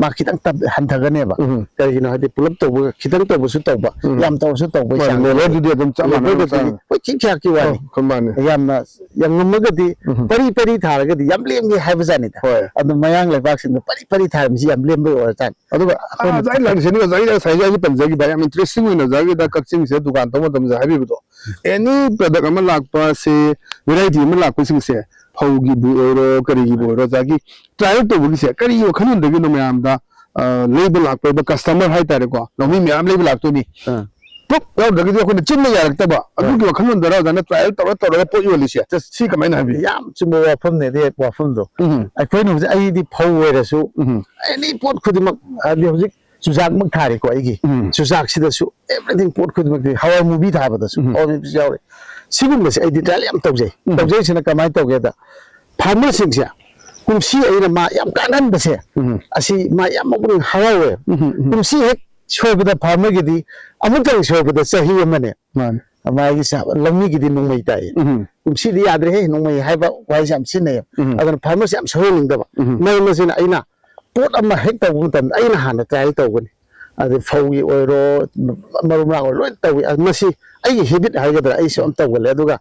ꯃꯥ ꯈꯤꯇꯪ ꯇꯞ-, ꯍꯟꯊꯒꯅꯦꯕ꯫ ꯎꯝ꯫ ꯀꯔꯤꯒꯤꯅꯣ ꯍꯥꯏꯗꯤ ꯄꯨꯂꯞ ꯇꯧꯕ, ꯈꯤꯇꯪ ꯇꯧꯕꯁꯨ ꯇꯧꯕ, ꯎꯝ꯫ ꯌꯥꯝ ꯇꯧꯔꯁꯨ ꯇꯧꯕ ꯍꯣꯏ, ꯆꯥꯡ labourꯗꯨꯗꯤ ꯑꯗꯨꯝ ꯆꯞ ꯃꯥꯟꯅꯅ labourꯗꯨꯗꯤ ꯆꯥꯡ꯫ ꯍꯣꯏ, ꯈꯤꯛ ꯈꯤꯌꯥꯛꯀꯤ ꯋꯥꯅꯤ꯫ ꯑꯣ, ꯍꯣꯏ, ꯃꯥꯅꯤ꯫ ꯌꯥꯝꯅ, ꯌꯥꯝ ꯉꯝꯃꯒꯗꯤ ꯎꯝ꯫ ꯄꯔꯤ ꯄꯔꯤ ꯊꯥꯔꯒꯗꯤ ꯌꯥꯝ ꯂꯦꯝꯒꯦ ꯍꯥꯏꯕꯖꯥꯠꯅꯤꯗ꯫ ꯍꯣꯏ꯫ ꯑꯗꯨ ꯃꯌꯥꯡ ꯂꯩꯕꯥꯛꯁꯤꯡꯗ ꯄꯔꯤ ꯄꯔꯤ ꯊꯥꯔꯝꯃꯤꯁꯤ ꯌꯥꯝ ꯂꯦꯝꯕꯩ ꯑꯣꯏꯔꯖꯥꯠꯅꯤ꯫ ꯑꯗꯨꯒ, ꯑ, ꯑꯩꯈꯣꯏꯅ ꯑꯩ ꯂꯥꯛꯏꯁꯦ, ꯑꯣꯖꯥꯒꯤ ꯉꯁꯥꯏꯒꯤ ꯑꯩꯅ ꯄꯟꯖꯈꯤꯕ ꯌꯥꯝ interesting ꯑꯣꯏꯅ ꯑꯣꯖꯥꯒꯤꯗ ꯀꯛꯆꯤꯡꯁꯤꯗ ꯗꯨꯀꯥꯟ ꯇꯧꯕ ꯃꯇꯝꯗ ꯍꯥꯏꯕꯤꯕꯗꯣ, any product ꯑꯃ ꯂꯥꯛꯄꯁꯦ, variety ꯑꯃ ꯂꯥꯛꯄꯁꯤꯡꯁꯦ, ꯐꯧꯒꯤꯕꯨ ꯑꯣꯏꯔꯣ, ꯀꯔꯤꯒꯤꯕꯨ ꯑꯣꯏꯔꯣ, ꯑꯣꯖꯥꯒꯤ trial ꯇꯧꯕꯒꯤꯁꯦ ꯀꯔꯤ ꯋꯥꯈꯜꯂꯣꯟꯗꯒꯤꯅꯣ ꯃꯌꯥꯝꯗ ꯑ, ꯂꯩꯕ ꯂꯥꯛꯇꯣꯏꯕ ꯀꯁꯇꯃꯔ ꯍꯥꯏꯇꯥꯔꯦꯀꯣ, ꯂꯧꯃꯤ ꯃꯌꯥꯝ ꯂꯩꯕ ꯂꯥꯛꯇꯣꯏꯅꯤ꯫ ꯑꯥ꯫ ꯄ꯭ꯔꯨꯞ ꯌꯥꯎꯗ꯭ꯔꯒꯗꯤ ꯑꯩꯈꯣꯏꯅ ꯆꯤꯟꯅ ꯌꯥꯔꯛꯇꯕ, ꯑꯗꯨꯒꯤ ꯋꯥꯈꯜꯂꯣꯟꯗꯔ ꯑꯣꯖꯥꯅ ꯇ꯭ꯔꯥꯏꯌꯦꯜ ꯇꯧꯔ ꯇꯧꯔꯒ ꯄꯣꯠ ꯌꯣꯜꯂꯤꯁꯦ? ꯁꯤ ꯀꯃꯥꯏꯅ ꯍꯥꯏꯕꯤꯌꯨ? ꯌꯥꯝ ꯆꯨꯝꯕ ꯋꯥꯐꯝꯅꯦ ꯑꯗꯨ ꯍꯦꯛ ꯋꯥꯐꯝꯗꯣ꯫ ꯎꯝ꯫ ꯑꯩꯈꯣꯏꯅ ꯍꯧꯖꯤꯛ, ꯑꯩꯗꯤ ꯐꯧ ꯑꯣꯏꯔꯁꯨ, ꯎꯝ꯫ ꯑꯦꯅꯤ ꯄꯣꯠ ꯈꯨꯗꯤꯡꯃꯛ, ꯍꯥꯏꯗꯤ ꯍꯧꯖꯤꯛ ꯆꯨꯖꯥꯛꯃꯛ ꯊꯥꯔꯤꯀꯣ ꯑꯩꯒꯤ꯫ ꯎꯝ꯫ ꯆꯨꯖꯥꯛꯁꯤꯗꯁꯨ everything, ꯄꯣꯠ ꯈꯨꯗꯤꯡꯃꯛꯇꯤ, ꯍꯋꯥꯏ ꯃꯨꯕꯤ ꯊꯥꯕꯗꯁꯨ ꯎꯝ꯫ ꯍꯋꯥꯏ ꯃꯨꯕꯤꯁꯨ ꯌꯥꯎꯔꯤ꯫ ꯁꯤꯒꯨꯝꯕꯁꯦ ꯑꯩꯗꯤ ꯇ꯭ꯔꯥꯏꯌꯦꯜ ꯌꯥꯝ ꯇꯧꯖꯩ꯫ ꯎꯝ꯫ ꯇꯧꯖꯩꯁꯤꯅ ꯀꯃꯥꯏꯅ ꯇꯧꯒꯦꯗ, ꯐꯥꯔꯃꯔꯁꯤꯡꯁꯦ ꯀꯨꯝꯁꯤ ꯑꯩꯅ ꯃꯥ ꯌꯥꯝ ꯀꯥꯟꯍꯟꯕꯁꯦ, ꯎꯝ꯫ ꯑꯁꯤ ꯃꯥ ꯌꯥꯝ ꯃꯄꯨꯛꯅꯤꯡ ꯍꯔꯥꯎꯋꯦ꯫ ꯎꯝ, ꯎꯝ꯫ ꯀꯨꯝꯁꯤ ꯍꯦꯛ ꯁꯣꯏꯕꯗ ꯐꯥꯔꯃꯔꯒꯤꯗꯤ ꯑꯃꯨꯛꯇꯪ ꯁꯣꯏꯕꯗ ꯆꯍꯤ ꯑꯃꯅꯦ꯫ ꯃꯥꯅꯤ꯫ ꯃꯥꯒꯤ ꯁꯥ-, ꯂꯧꯃꯤꯒꯤꯗꯤ ꯅꯣꯡꯃꯩ ꯇꯥꯏ꯫ ꯎꯝ꯫ ꯀꯨꯝꯁꯤꯗꯤ ꯌꯥꯗ꯭ꯔꯦꯍꯦ, ꯅꯣꯡꯃꯩ ꯍꯥꯏꯕ ꯋꯥꯍꯩꯁꯦ ꯌꯥꯝ ꯁꯤꯖꯤꯟꯅꯩꯌꯦꯕ꯫ ꯎꯝ꯫ ꯑꯗꯨꯅ ꯐꯥꯔꯃꯔꯁꯦ ꯌꯥꯝ ꯁꯣꯏꯍꯟꯅꯤꯡꯗꯕ꯫ ꯎꯝ꯫ ꯃꯔꯝ ꯑꯁꯤꯅ ꯑꯩꯅ ꯄꯣꯠ ꯑꯃ ꯍꯦꯛ ꯇꯧꯕ ꯃꯇꯝꯗ ꯑꯩꯅ ꯍꯥꯟꯅ ꯇ꯭ꯔꯥꯏꯌꯦꯜ ꯇꯧꯒꯅꯤ꯫ ꯑꯗꯩ ꯐꯧꯒꯤ ꯑꯣꯏꯔꯣ, ꯃꯔꯨ ꯃꯔꯥꯡ ꯑꯣꯏꯔꯣ, ꯂꯣꯏ ꯇꯧꯏ꯫ ꯑ, ꯃꯁꯤ ꯑꯩꯒꯤ ꯍꯦꯕꯤꯠ ꯍꯥꯏꯒꯗ꯭ꯔꯥ, ꯑꯩꯁꯨ ꯌꯥꯝ ꯇꯧꯒꯜꯂꯦ꯫ ꯑꯗꯨꯒ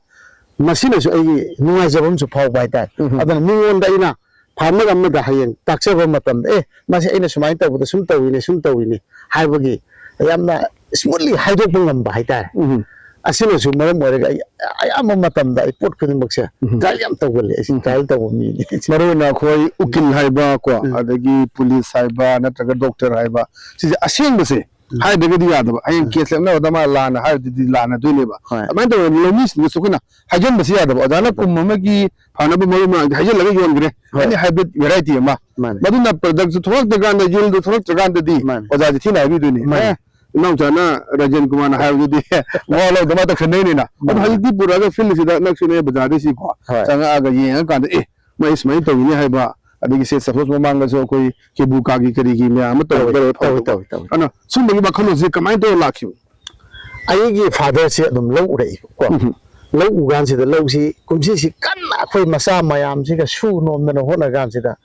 ꯃꯁꯤꯅꯁꯨ ꯑꯩꯒꯤ ꯅꯨꯡꯉꯥꯏꯖꯕ ꯑꯃꯁꯨ ꯐꯥꯎꯕ ꯍꯥꯏꯇꯥꯔꯦ꯫ ꯎꯝ꯫ ꯑꯗꯨꯅ ꯃꯤꯉꯣꯟꯗ ꯑꯩꯅ ꯐꯥꯔꯃꯔ ꯑꯃꯗ ꯍꯌꯦꯡ ꯇꯥꯛꯆꯕ ꯃꯇꯝꯗ, "ꯑꯦ, ꯃꯁꯤ ꯑꯩꯅ ꯁꯨꯃꯥꯏꯅ ꯇꯧꯕꯗ ꯁꯨꯝ ꯇꯧꯋꯤꯅꯦ, ꯁꯨꯝ ꯇꯧꯋꯤꯅꯦ" ꯍꯥꯏꯕꯒꯤ ꯌꯥꯝꯅ ꯁ꯭ꯃꯨꯠꯂꯤ ꯍꯥꯏꯗꯣꯛꯄ ꯉꯝꯕ ꯍꯥꯏꯇꯥꯔꯦ꯫ ꯎꯝ꯫ ꯑꯁꯤꯅꯁꯨ ꯃꯔꯝ ꯑꯣꯏꯔꯒ ꯑꯩ ꯑꯌꯥꯝꯕ ꯃꯇꯝꯗ ꯑꯩ ꯄꯣꯠ ꯈꯨꯗꯤꯡꯃꯛꯁꯦ ꯎꯝ꯫ ꯇ꯭ꯔꯥꯏꯌꯦꯜ ꯌꯥꯝ ꯇꯧꯒꯜꯂꯦ ꯑꯩꯁꯦ, ꯎꯝ꯫ ꯇ꯭ꯔꯥꯏꯌꯦꯜ ꯇꯧꯕ ꯃꯤꯅꯤ꯫ ꯃꯔꯨ ꯑꯣꯏꯅ ꯑꯩꯈꯣꯏ ꯎꯀꯤꯜ ꯍꯥꯏꯕ ꯀꯣ, ꯎꯝ꯫ ꯑꯗꯒꯤ ꯄꯨꯂꯤꯁ ꯍꯥꯏꯕ ꯅꯠꯇ꯭ꯔꯒ ꯗꯣꯛꯇꯔ ꯍꯥꯏꯕ, ꯁꯤꯁꯦ ꯑꯁꯦꯡꯕꯁꯦ ꯎꯝ꯫ ꯍꯥꯏꯗ꯭ꯔꯒꯗꯤ ꯌꯥꯗꯕ꯫ ꯍꯌꯦꯡ ꯎꯝ꯫ ꯀꯦꯁ ꯂꯦꯞꯅꯕꯗ ꯃꯥ ꯂꯥꯟꯅ ꯍꯥꯏꯔꯗꯨꯗꯤ ꯂꯥꯟꯅꯗꯣꯏꯅꯦꯕ꯫ ꯍꯣꯏ꯫ ꯑꯗꯨꯃꯥꯏꯅ ꯇꯧꯗꯅ ꯂꯧꯃꯤꯁꯤꯡꯗꯁꯨ ꯑꯩꯈꯣꯏꯅ ꯍꯥꯏꯖꯟꯕꯁꯤ ꯌꯥꯗꯕ꯫ ꯑꯣꯖꯥꯅ ꯀꯨꯝ ꯑꯃꯒꯤ ꯐꯅꯕ ꯃꯔꯨ ꯃꯔꯥꯡꯗꯤ ꯍꯥꯏꯖꯤꯜꯂꯒ ꯌꯣꯟꯈ꯭ꯔꯦ꯫ ꯍꯣꯏ꯫ ꯑꯦꯅꯤ ꯍꯥꯏꯕ꯭ꯔꯤꯠ ꯚꯦꯔꯥꯏꯇꯤ ꯑꯃ꯫ ꯃꯥꯅꯦ꯫ ꯃꯗꯨꯅ ꯄ꯭ꯔꯗꯛꯁꯨ ꯊꯣꯛꯂꯛꯇ꯭ꯔꯀꯥꯟꯗ, ꯌꯤꯜꯗꯨ ꯊꯣꯛꯂꯛꯇ꯭ꯔꯀꯥꯟꯗꯗꯤ ꯃꯥꯅꯦ꯫ ꯑꯣꯖꯥꯁꯦ ꯊꯤꯅ ꯍꯥꯏꯕꯤꯗꯣꯏꯅꯤ꯫ ꯃꯥꯅꯦ꯫ "ꯑꯦ, ꯏꯅꯥꯎꯆꯥꯅ ꯔꯟꯖꯟ ꯀꯨꯃꯥꯔꯅ ꯍꯥꯏꯕꯗꯨꯗꯤ ꯃꯋꯥ ꯂꯧꯗ ꯃꯥ ꯇꯧꯁꯟꯅꯩꯅꯤꯅ"꯫ ꯑꯗꯣ ꯃꯥꯅꯦ꯫ ꯍꯧꯖꯤꯛꯇꯤ ꯄꯨꯔꯛꯑꯒ ꯐꯤꯜꯁꯤꯗ ꯅꯛꯁꯨ ꯅꯛꯑꯦ ꯕꯖꯥꯔꯗꯩ ꯁꯤꯀꯣ꯫ ꯍꯣꯏ꯫ ꯆꯪꯉꯛꯑꯒ ꯌꯦꯡꯉꯀꯥꯟꯗ, "ꯑꯦ, ꯃꯣꯏ ꯁꯨꯃꯥꯏꯅ ꯇꯧꯋꯤꯅꯦ" ꯍꯥꯏꯕ, ꯑꯗꯒꯤ ꯁꯦ ꯁꯄꯣꯁ ꯃꯃꯥꯡꯗꯁꯨ ꯑꯩꯈꯣꯏ ꯀꯦꯕꯨ ꯀꯥꯒꯤ ꯀꯔꯤꯒꯤ ꯃꯌꯥꯝ ꯑꯃ ꯇꯧꯋꯤ, ꯇꯧꯔꯒ ꯇꯧꯋꯤ, ꯇꯧꯕꯗꯣ꯫ ꯇꯧꯋꯤ, ꯇꯧꯋꯤ꯫ ꯑꯗꯨꯅ ꯁꯨꯝꯕꯒꯤ ꯋꯥꯈꯜꯂꯣꯟꯁꯦ ꯀꯃꯥꯏꯅ ꯇꯧꯔ ꯂꯥꯛꯈꯤꯕꯅꯣ? ꯑꯩꯒꯤ ꯐꯥꯗꯔꯁꯦ ꯑꯗꯨꯝ ꯂꯧ ꯎꯔꯛꯏꯕꯀꯣ꯫ ꯎꯝ꯫ ꯂꯧ ꯎ ꯀꯥꯟꯁꯤꯗ ꯂꯧꯁꯤ ꯀꯨꯝꯁꯤꯁꯤ ꯀꯟꯅ ꯑꯩꯈꯣꯏ ꯃꯆꯥ ꯃꯌꯥꯝꯁꯤꯒ ꯁꯨ ꯅꯣꯝꯗꯅ ꯍꯣꯠꯅ ꯀꯥꯟꯁꯤꯗ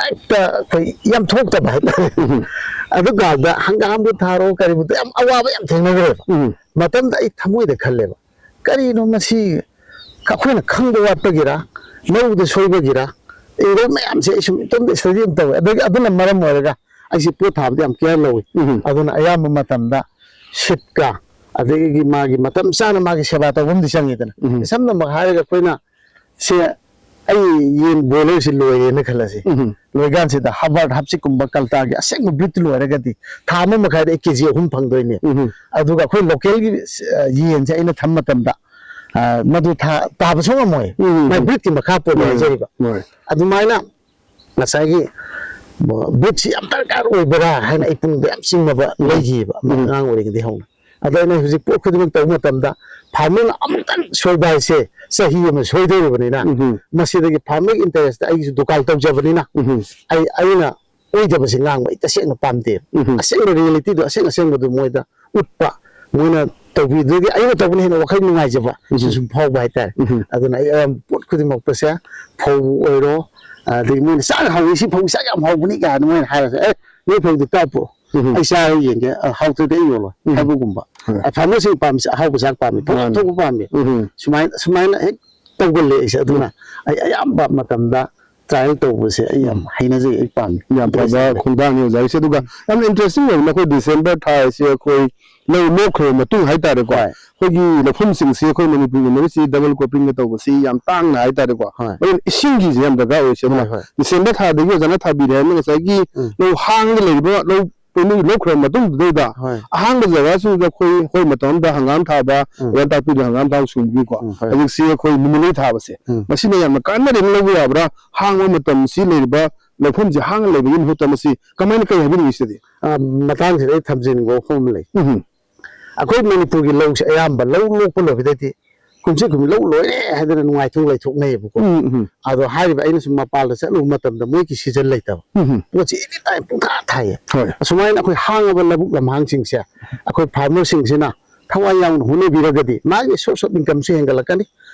ꯍꯦꯛꯇ ꯑꯩꯈꯣꯏ ꯌꯥꯝ ꯊꯣꯛꯇꯕ ꯍꯥꯏꯇꯥꯔꯦ꯫ ꯎꯝ꯫ ꯑꯗꯨꯀꯥꯟꯗ ꯍꯪꯒꯥꯝꯕꯨ ꯊꯥꯔꯣ ꯀꯔꯤꯕꯨ ꯌꯥꯝ ꯑꯋꯥꯕ ꯌꯥꯝ ꯊꯦꯡꯅꯈ꯭ꯔꯦꯕ꯫ ꯎꯝ꯫ ꯃꯇꯝꯗ ꯑꯩ ꯊꯃꯣꯏꯗ ꯈꯜꯂꯦꯕ, "ꯀꯔꯤꯅꯣ ꯃꯁꯤ? ꯑꯩꯈꯣꯏꯅ ꯈꯪꯕ ꯋꯥꯠꯄꯒꯤꯔ, ꯂꯧꯗ ꯁꯣꯏꯕꯒꯤꯔ?" ꯏꯪꯒꯜ ꯃꯌꯥꯝꯁꯦ ꯑꯩ ꯁꯨꯝ ꯏꯇꯣꯝꯇ ꯁ꯭ꯇꯗꯤ ꯑꯗꯨꯝ ꯇꯧꯋꯦ꯫ ꯑꯗꯒꯤ ꯑꯗꯨꯅ ꯃꯔꯝ ꯑꯣꯏꯔꯒ ꯑꯩꯁꯦ ꯄꯣꯠ ꯊꯥꯕꯗ ꯌꯥꯝ ꯀꯤꯌꯔ ꯂꯧꯋꯤ꯫ ꯎꯝ꯫ ꯑꯗꯨꯅ ꯑꯌꯥꯝꯕ ꯃꯇꯝꯗ ꯁꯤꯠꯀ ꯑꯗꯒꯤ ꯃꯥꯒꯤ ꯃꯇꯝ ꯆꯥꯅ ꯃꯥꯒꯤ ꯁꯦꯕꯥ ꯇꯧꯕ ꯑꯃꯗꯤ ꯆꯪꯉꯤꯗꯅ꯫ ꯎꯝ꯫ ꯁꯝꯅꯃꯛ ꯍꯥꯏꯔꯒ ꯑꯩꯈꯣꯏꯅ ꯁꯦ ꯑꯩ ꯌꯦꯟ ꯕꯣꯏꯂꯔꯁꯤ ꯂꯣꯏꯔꯦꯅ ꯈꯜꯂꯁꯤ꯫ ꯎꯝ꯫ ꯂꯣꯏꯀꯥꯟꯁꯤꯗ ꯍꯕꯔꯠ ꯍꯞꯁꯤꯛꯀꯨꯝꯕ ꯀꯜꯇꯥꯒꯤ ꯑꯁꯦꯡꯕ ꯕ꯭ꯔꯤꯠꯇꯨ ꯂꯣꯏꯔꯒꯗꯤ ꯊꯥ ꯑꯃ ꯃꯈꯥꯏꯗ ꯑꯩ ꯀꯦ ꯖꯤ ꯑꯍꯨꯝ ꯐꯪꯗꯣꯏꯅꯦ꯫ ꯎꯝ꯫ ꯑꯗꯨꯒ ꯑꯩꯈꯣꯏ ꯂꯣꯀꯦꯜꯒꯤ, ꯑ, ꯌꯦꯟꯁꯦ ꯑꯩꯅ ꯊꯝꯕ ꯃꯇꯝꯗ, ꯑ, ꯃꯗꯨ ꯊꯥ ꯇꯥꯕꯁꯨ ꯉꯝꯃꯣꯏ꯫ ꯎꯝ꯫ ꯃꯥꯏ ꯕ꯭ꯔꯤꯠꯀꯤ ꯃꯈꯥ ꯄꯣꯜꯂꯦ ꯍꯣꯏ, ꯍꯥꯏꯖꯔꯤꯕ꯫ ꯍꯣꯏ꯫ ꯑꯗꯨꯃꯥꯏꯅ ꯉꯁꯥꯏꯒꯤ ꯕ꯭ꯔꯤꯠꯁꯤ ꯌꯥꯝ ꯗꯔꯀꯥꯔ ꯑꯣꯏꯕ꯭ꯔꯥ ꯍꯥꯏꯅ ꯑꯩ ꯄꯨꯛꯅꯤꯡꯗ ꯌꯥꯝ ꯆꯤꯡꯅꯕ ꯎꯝ꯫ ꯂꯩꯈꯤꯕ, ꯎꯝ꯫ ꯑꯉꯥꯡ ꯑꯣꯏꯔꯤꯉꯩꯗꯒꯤ ꯍꯧꯅ꯫ ꯑꯗꯣ ꯑꯩꯅ ꯍꯧꯖꯤꯛ ꯄꯣꯠ ꯈꯨꯗꯤꯡꯃꯛ ꯇꯧꯕ ꯃꯇꯝꯗ ꯐꯥꯔꯃꯔꯅ ꯑꯃꯨꯛꯇꯪ ꯁꯣꯏꯕ ꯍꯥꯏꯁꯦ ꯆꯍꯤ ꯑꯃ ꯁꯣꯏꯗꯧꯔꯤꯕꯅꯤꯅ, ꯎꯝ꯫ ꯃꯁꯤꯗꯒꯤ ꯐꯥꯔꯃꯔꯒꯤ ꯏꯟꯇꯔꯦꯁꯇ ꯑꯩꯒꯤꯁꯨ ꯗꯨꯀꯥꯟ ꯇꯧꯖꯕꯅꯤꯅ, ꯎꯝ꯫ ꯑꯩ, ꯑꯩꯅ ꯑꯣꯏꯗꯕꯁꯦ ꯉꯥꯡꯕ ꯑꯩ ꯇꯁꯦꯡꯅ ꯄꯥꯝꯗꯦ꯫ ꯎꯝ꯫ ꯑꯁꯦꯡꯕ ꯔꯤꯌꯦꯂꯤꯇꯤꯗꯣ, ꯑꯁꯦꯡ ꯑꯁꯦꯡꯕꯗꯨ ꯃꯣꯏꯗ ꯎꯠꯄ, ꯃꯣꯏꯅ ꯇꯧꯕꯤꯗꯨꯒꯤ ꯑꯩꯅ ꯇꯧꯕꯅ ꯍꯦꯟꯅ ꯋꯥꯈꯜ ꯅꯨꯡꯉꯥꯏꯖꯕ ꯎꯝ꯫ ꯁꯨꯝ ꯐꯥꯎꯕ ꯍꯥꯏꯇꯥꯔꯦ꯫ ꯎꯝ꯫ ꯑꯗꯨꯅ ꯑꯩ ꯑꯌꯥꯝꯕ ꯄꯣꯠ ꯈꯨꯗꯤꯡꯃꯛꯇꯁꯦ, ꯐꯧꯕꯨ ꯑꯣꯏꯔꯣ, ꯑꯗꯒꯤ ꯃꯣꯏꯅ ꯆꯥꯛ ꯍꯥꯎꯏ, ꯁꯤ ꯐꯧ ꯆꯥꯛ ꯌꯥꯝ ꯍꯥꯎꯕꯅꯤ ꯀꯥꯏꯅ ꯃꯣꯏꯅ ꯍꯥꯏꯔꯁꯦ, "ꯑꯦ, ꯅꯣꯏ ꯐꯧꯗꯤ ꯇꯥꯛꯄ꯭ꯔꯣ? ꯎꯝ꯫ ꯑꯩ ꯆꯥꯔ ꯌꯦꯡꯒꯦ, ꯑ, ꯍꯥꯎꯇ꯭ꯔꯗꯤ ꯑꯩ ꯌꯣꯜꯂꯣꯏ" ꯎꯝ꯫ ꯍꯥꯏꯕꯒꯨꯝꯕ꯫ ꯍꯣꯏ꯫ ꯑ, ꯐꯥꯔꯃꯔꯁꯤꯡ ꯄꯥꯝꯃꯤꯁꯦ ꯑꯍꯥꯎꯕ ꯆꯥꯛ ꯄꯥꯝꯃꯤ, ꯐꯧ ꯃꯥꯅꯤ꯫ ꯊꯣꯛꯄ ꯄꯥꯝꯃꯤ꯫ ꯎꯝ꯫ ꯁꯨꯃꯥꯏꯅ, ꯁꯨꯃꯥꯏꯅ ꯍꯦꯛ ꯇꯧꯒꯜꯂꯦ ꯑꯩꯁꯦ꯫ ꯑꯗꯨꯅ ꯎꯝ꯫ ꯑꯩ ꯑꯌꯥꯝꯕ ꯃꯇꯝꯗ ꯇ꯭ꯔꯥꯏꯌꯦꯜ ꯇꯧꯕꯁꯦ ꯑꯩ ꯌꯥꯝ ꯎꯝ꯫ ꯍꯩꯅꯖꯩ, ꯑꯩ ꯄꯥꯝꯃꯤ꯫ ꯌꯥꯝ ꯐꯕ ꯏꯟꯇꯔꯦꯁ ꯂꯩ꯫ ꯈꯣꯡꯊꯥꯡꯅꯤ ꯑꯣꯖꯥꯒꯤꯁꯦ꯫ ꯑꯗꯨꯒ ꯌꯥꯝ ꯏꯟꯇꯔꯦꯁꯇꯤꯡ ꯑꯣꯏꯕ, ꯅꯈꯣꯏ ꯗꯤꯁꯦꯝꯕꯔ ꯊꯥ ꯍꯥꯏꯁꯦ ꯑꯩꯈꯣꯏ ꯂꯧ ꯂꯣꯛꯈ꯭ꯔꯕ ꯃꯇꯨꯡ ꯍꯥꯏꯇꯥꯔꯦꯀꯣ꯫ ꯍꯣꯏ꯫ ꯑꯩꯈꯣꯏꯒꯤ ꯂꯧꯐꯝꯁꯤꯡꯁꯤ ꯑꯩꯈꯣꯏ ꯃꯅꯤꯄꯨꯔꯒꯤ ꯃꯔꯨꯞꯁꯤ ꯗꯕꯜ ꯀ꯭ꯔꯣꯞꯄꯤꯡꯒ ꯇꯧꯕꯁꯤ ꯌꯥꯝ ꯇꯥꯡꯅ ꯍꯥꯏꯇꯥꯔꯦꯀꯣ꯫ ꯍꯣꯏ꯫ ꯑꯗꯨꯅ ꯏꯁꯤꯡꯒꯤꯁꯦ ꯌꯥꯝ ꯗꯔꯀꯥꯔ ꯑꯣꯏꯁꯦ꯫ ꯑꯗꯨꯅ ꯍꯣꯏ, ꯍꯣꯏ꯫ ꯗꯤꯁꯦꯝꯕꯔ ꯊꯥꯗꯒꯤ ꯑꯣꯖꯥꯅ ꯊꯥꯕꯤꯔꯦ ꯍꯥꯏꯕꯅꯤꯅ ꯉꯁꯥꯏꯒꯤ ꯎꯝ꯫ ꯂꯧ ꯍꯥꯡꯒ ꯂꯩꯔꯤꯕ ꯂꯧ ꯄꯣꯏꯅꯨꯒꯤ ꯂꯣꯛꯈ꯭ꯔꯕ ꯃꯇꯨꯡꯗꯨꯗꯩꯗ ꯍꯣꯏ꯫ ꯑꯍꯥꯡꯕ ꯖꯒꯥꯁꯤꯡꯗ ꯑꯩꯈꯣꯏ, ꯑꯩꯈꯣꯏ ꯃꯇꯝ ꯑꯃꯗ ꯍꯪꯒꯥꯝ ꯊꯥꯕ, ꯎꯝ꯫ ꯑꯣꯖꯥ ꯇꯥꯛꯄꯤꯗ ꯍꯪꯒꯥꯝ ꯊꯥꯕ ꯁꯨꯡꯕꯤꯀꯣ꯫ ꯎꯝ, ꯍꯣꯏ꯫ ꯍꯧꯖꯤꯛꯁꯤ ꯑꯩꯈꯣꯏ ꯅꯨꯃꯤꯠꯂꯩ ꯊꯥꯕꯁꯦ꯫ ꯎꯝ꯫ ꯃꯁꯤꯅ ꯌꯥꯝꯅ ꯀꯥꯟꯅꯔꯦꯅ ꯂꯧꯕ ꯌꯥꯕ꯭ꯔꯥ? ꯍꯥꯡꯕ ꯃꯇꯝꯁꯤ ꯂꯩꯔꯤꯕ ꯂꯧꯐꯝꯁꯤ ꯍꯥꯡꯉ ꯂꯩꯕꯒꯤ ꯃꯍꯨꯠꯇ ꯃꯁꯤ ꯀꯃꯥꯏꯅ ꯀꯔꯤ ꯍꯥꯏꯕꯤꯅꯤꯡꯉꯤ ꯁꯤꯗꯗꯤ? ꯑ, ꯃꯇꯥꯡꯁꯤꯗ ꯑꯩ ꯊꯝꯖꯅꯤꯡꯕ ꯋꯥꯐꯝ ꯑꯃ ꯂꯩ꯫ ꯎꯝ꯫ ꯑꯩꯈꯣꯏ ꯃꯅꯤꯄꯨꯔꯒꯤ ꯂꯧꯁꯦ ꯑꯌꯥꯝꯕ ꯂꯧ ꯂꯣꯛꯄ ꯂꯣꯏꯕꯗꯩꯗꯤ ꯀꯨꯝꯁꯤ ꯀꯨꯝꯁꯤ ꯂꯧ ꯂꯣꯏꯔꯦ ꯍꯥꯏꯗꯅ ꯅꯨꯡꯉꯥꯏꯊꯣꯛ ꯂꯩꯊꯣꯛꯅꯩꯌꯦꯕꯀꯣ꯫ ꯎꯝ, ꯎꯝ꯫ ꯑꯗꯣ ꯍꯥꯏꯔꯤꯕ ꯑꯩꯅ ꯁꯨꯝ ꯃꯄꯥꯟꯗ ꯆꯠꯂꯨꯕ ꯃꯇꯝꯗ ꯃꯣꯏꯒꯤ ꯁꯤꯖꯟ ꯂꯩꯇꯕ꯫ ꯎꯝ, ꯎꯝ꯫ ꯄꯣꯠꯁꯤ ꯑꯦꯅꯤ ꯇꯥꯏꯝ ꯄꯨꯡꯊꯥ ꯊꯥꯏꯌꯦ꯫ ꯍꯣꯏ꯫ ꯑꯁꯨꯃꯥꯏꯅ ꯑꯩꯈꯣꯏ ꯍꯥꯡꯉꯕ ꯂꯧꯕꯨꯛ ꯂꯝꯍꯥꯡꯁꯤꯡꯁꯦ ꯑꯩꯈꯣꯏ ꯐꯥꯔꯃꯔꯁꯤꯡꯁꯤꯅ ꯊꯋꯥꯏ ꯌꯥꯎꯅ ꯍꯣꯠꯅꯕꯤꯔꯒꯗꯤ ꯃꯥꯒꯤ ꯁꯣꯔꯁ ꯑꯣꯐ ꯏꯟꯀꯝꯁꯨ ꯍꯦꯟꯒꯠꯂꯛꯀꯅꯤ꯫